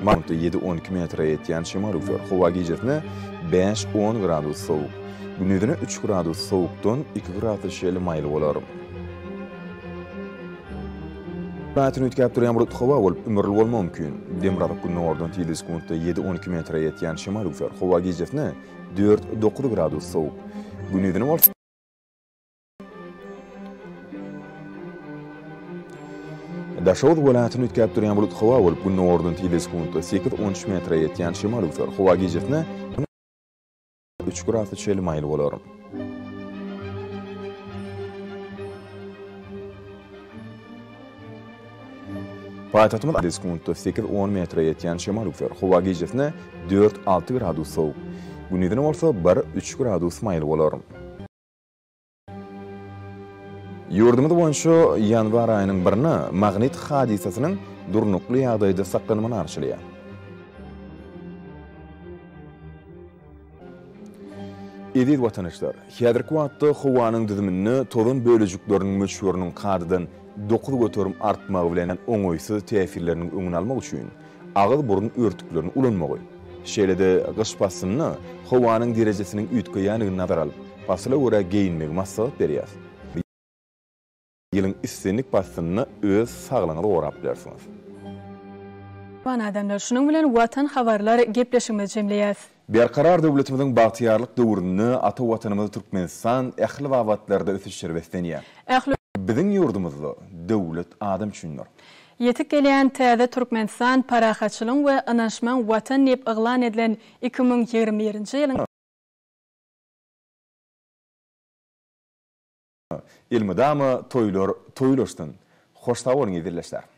Martda ýedi-on iki metre ýetýän şemal öwser. Howa gijesine bäş-on gradus sowuk, gündizine üç gradus sowukdan iki gradus çenli maýyl bolar. Welaýatyny üýtgäp durýan bulutly howa bolup, ümürli bolmagy mümkin. Demirgazyk-gündogardan tizligi sekuntda ýedi-on iki metre ýetýän şemal öwser. Howa gijesine dört-dokuz gradus sowuk, gündizine bolsa. Daşoguz welaýatyny üýtgäp durýan bulutly howa bolup, gündogardan tizligi sekuntda sekiz-on üç metre ýetýän şemal öwser. Howa gijesine üç gradus çenli maýyl bolar. Paýtagtymyz sekuntda sekiz-on metre ýetýän şemal öwser. Howa gijesine dört-alty gradus sowuk, gündizine bolsa bir-üç gradus maýyl bolar. Ýurdumyz boýunça ýanwar aýynyň birine magnit hadysasynyň durnukly ýagdaýda saklanmagyna garaşylýar. Eziz watandaşlar, häzirki wagtda howanyň düzüminde tozan bölejikleriniň möçberiniň kadadan 9% artmagy bilen oňaýsyz täsirleriniň öňüni almak üçin agyz-burun örtüklerini ulanmagy, şeýle-de gyş paslynda howanyň derejesiniň üýtgeýändigini nazara alyp, pasyla görä geýinmegi maslahat berýäris. Ýylyň islendik paslynda öz saglygyňyzy gorap bilersiňiz. Mähriban adamlar, şunuň bilen Watan habarlar gepleşigimizi jemleýäs. Berkarar döwletimiziň bagtyýarlyk döwründe ata Watanymyz Türkmenistan ähli babatlarda ösüşlere beslenýär. Ähli. Biziň ýurdumyzda döwlet adam üçindir. Ýetip gelýän täze Türkmenistan parahatçylygyň we ynanyşmagyň Watany diýip yglan edilen 2021-nji ýylyň. Elmydama toýlar toýlaşsyn. Hoş sag boluň ezizleşler.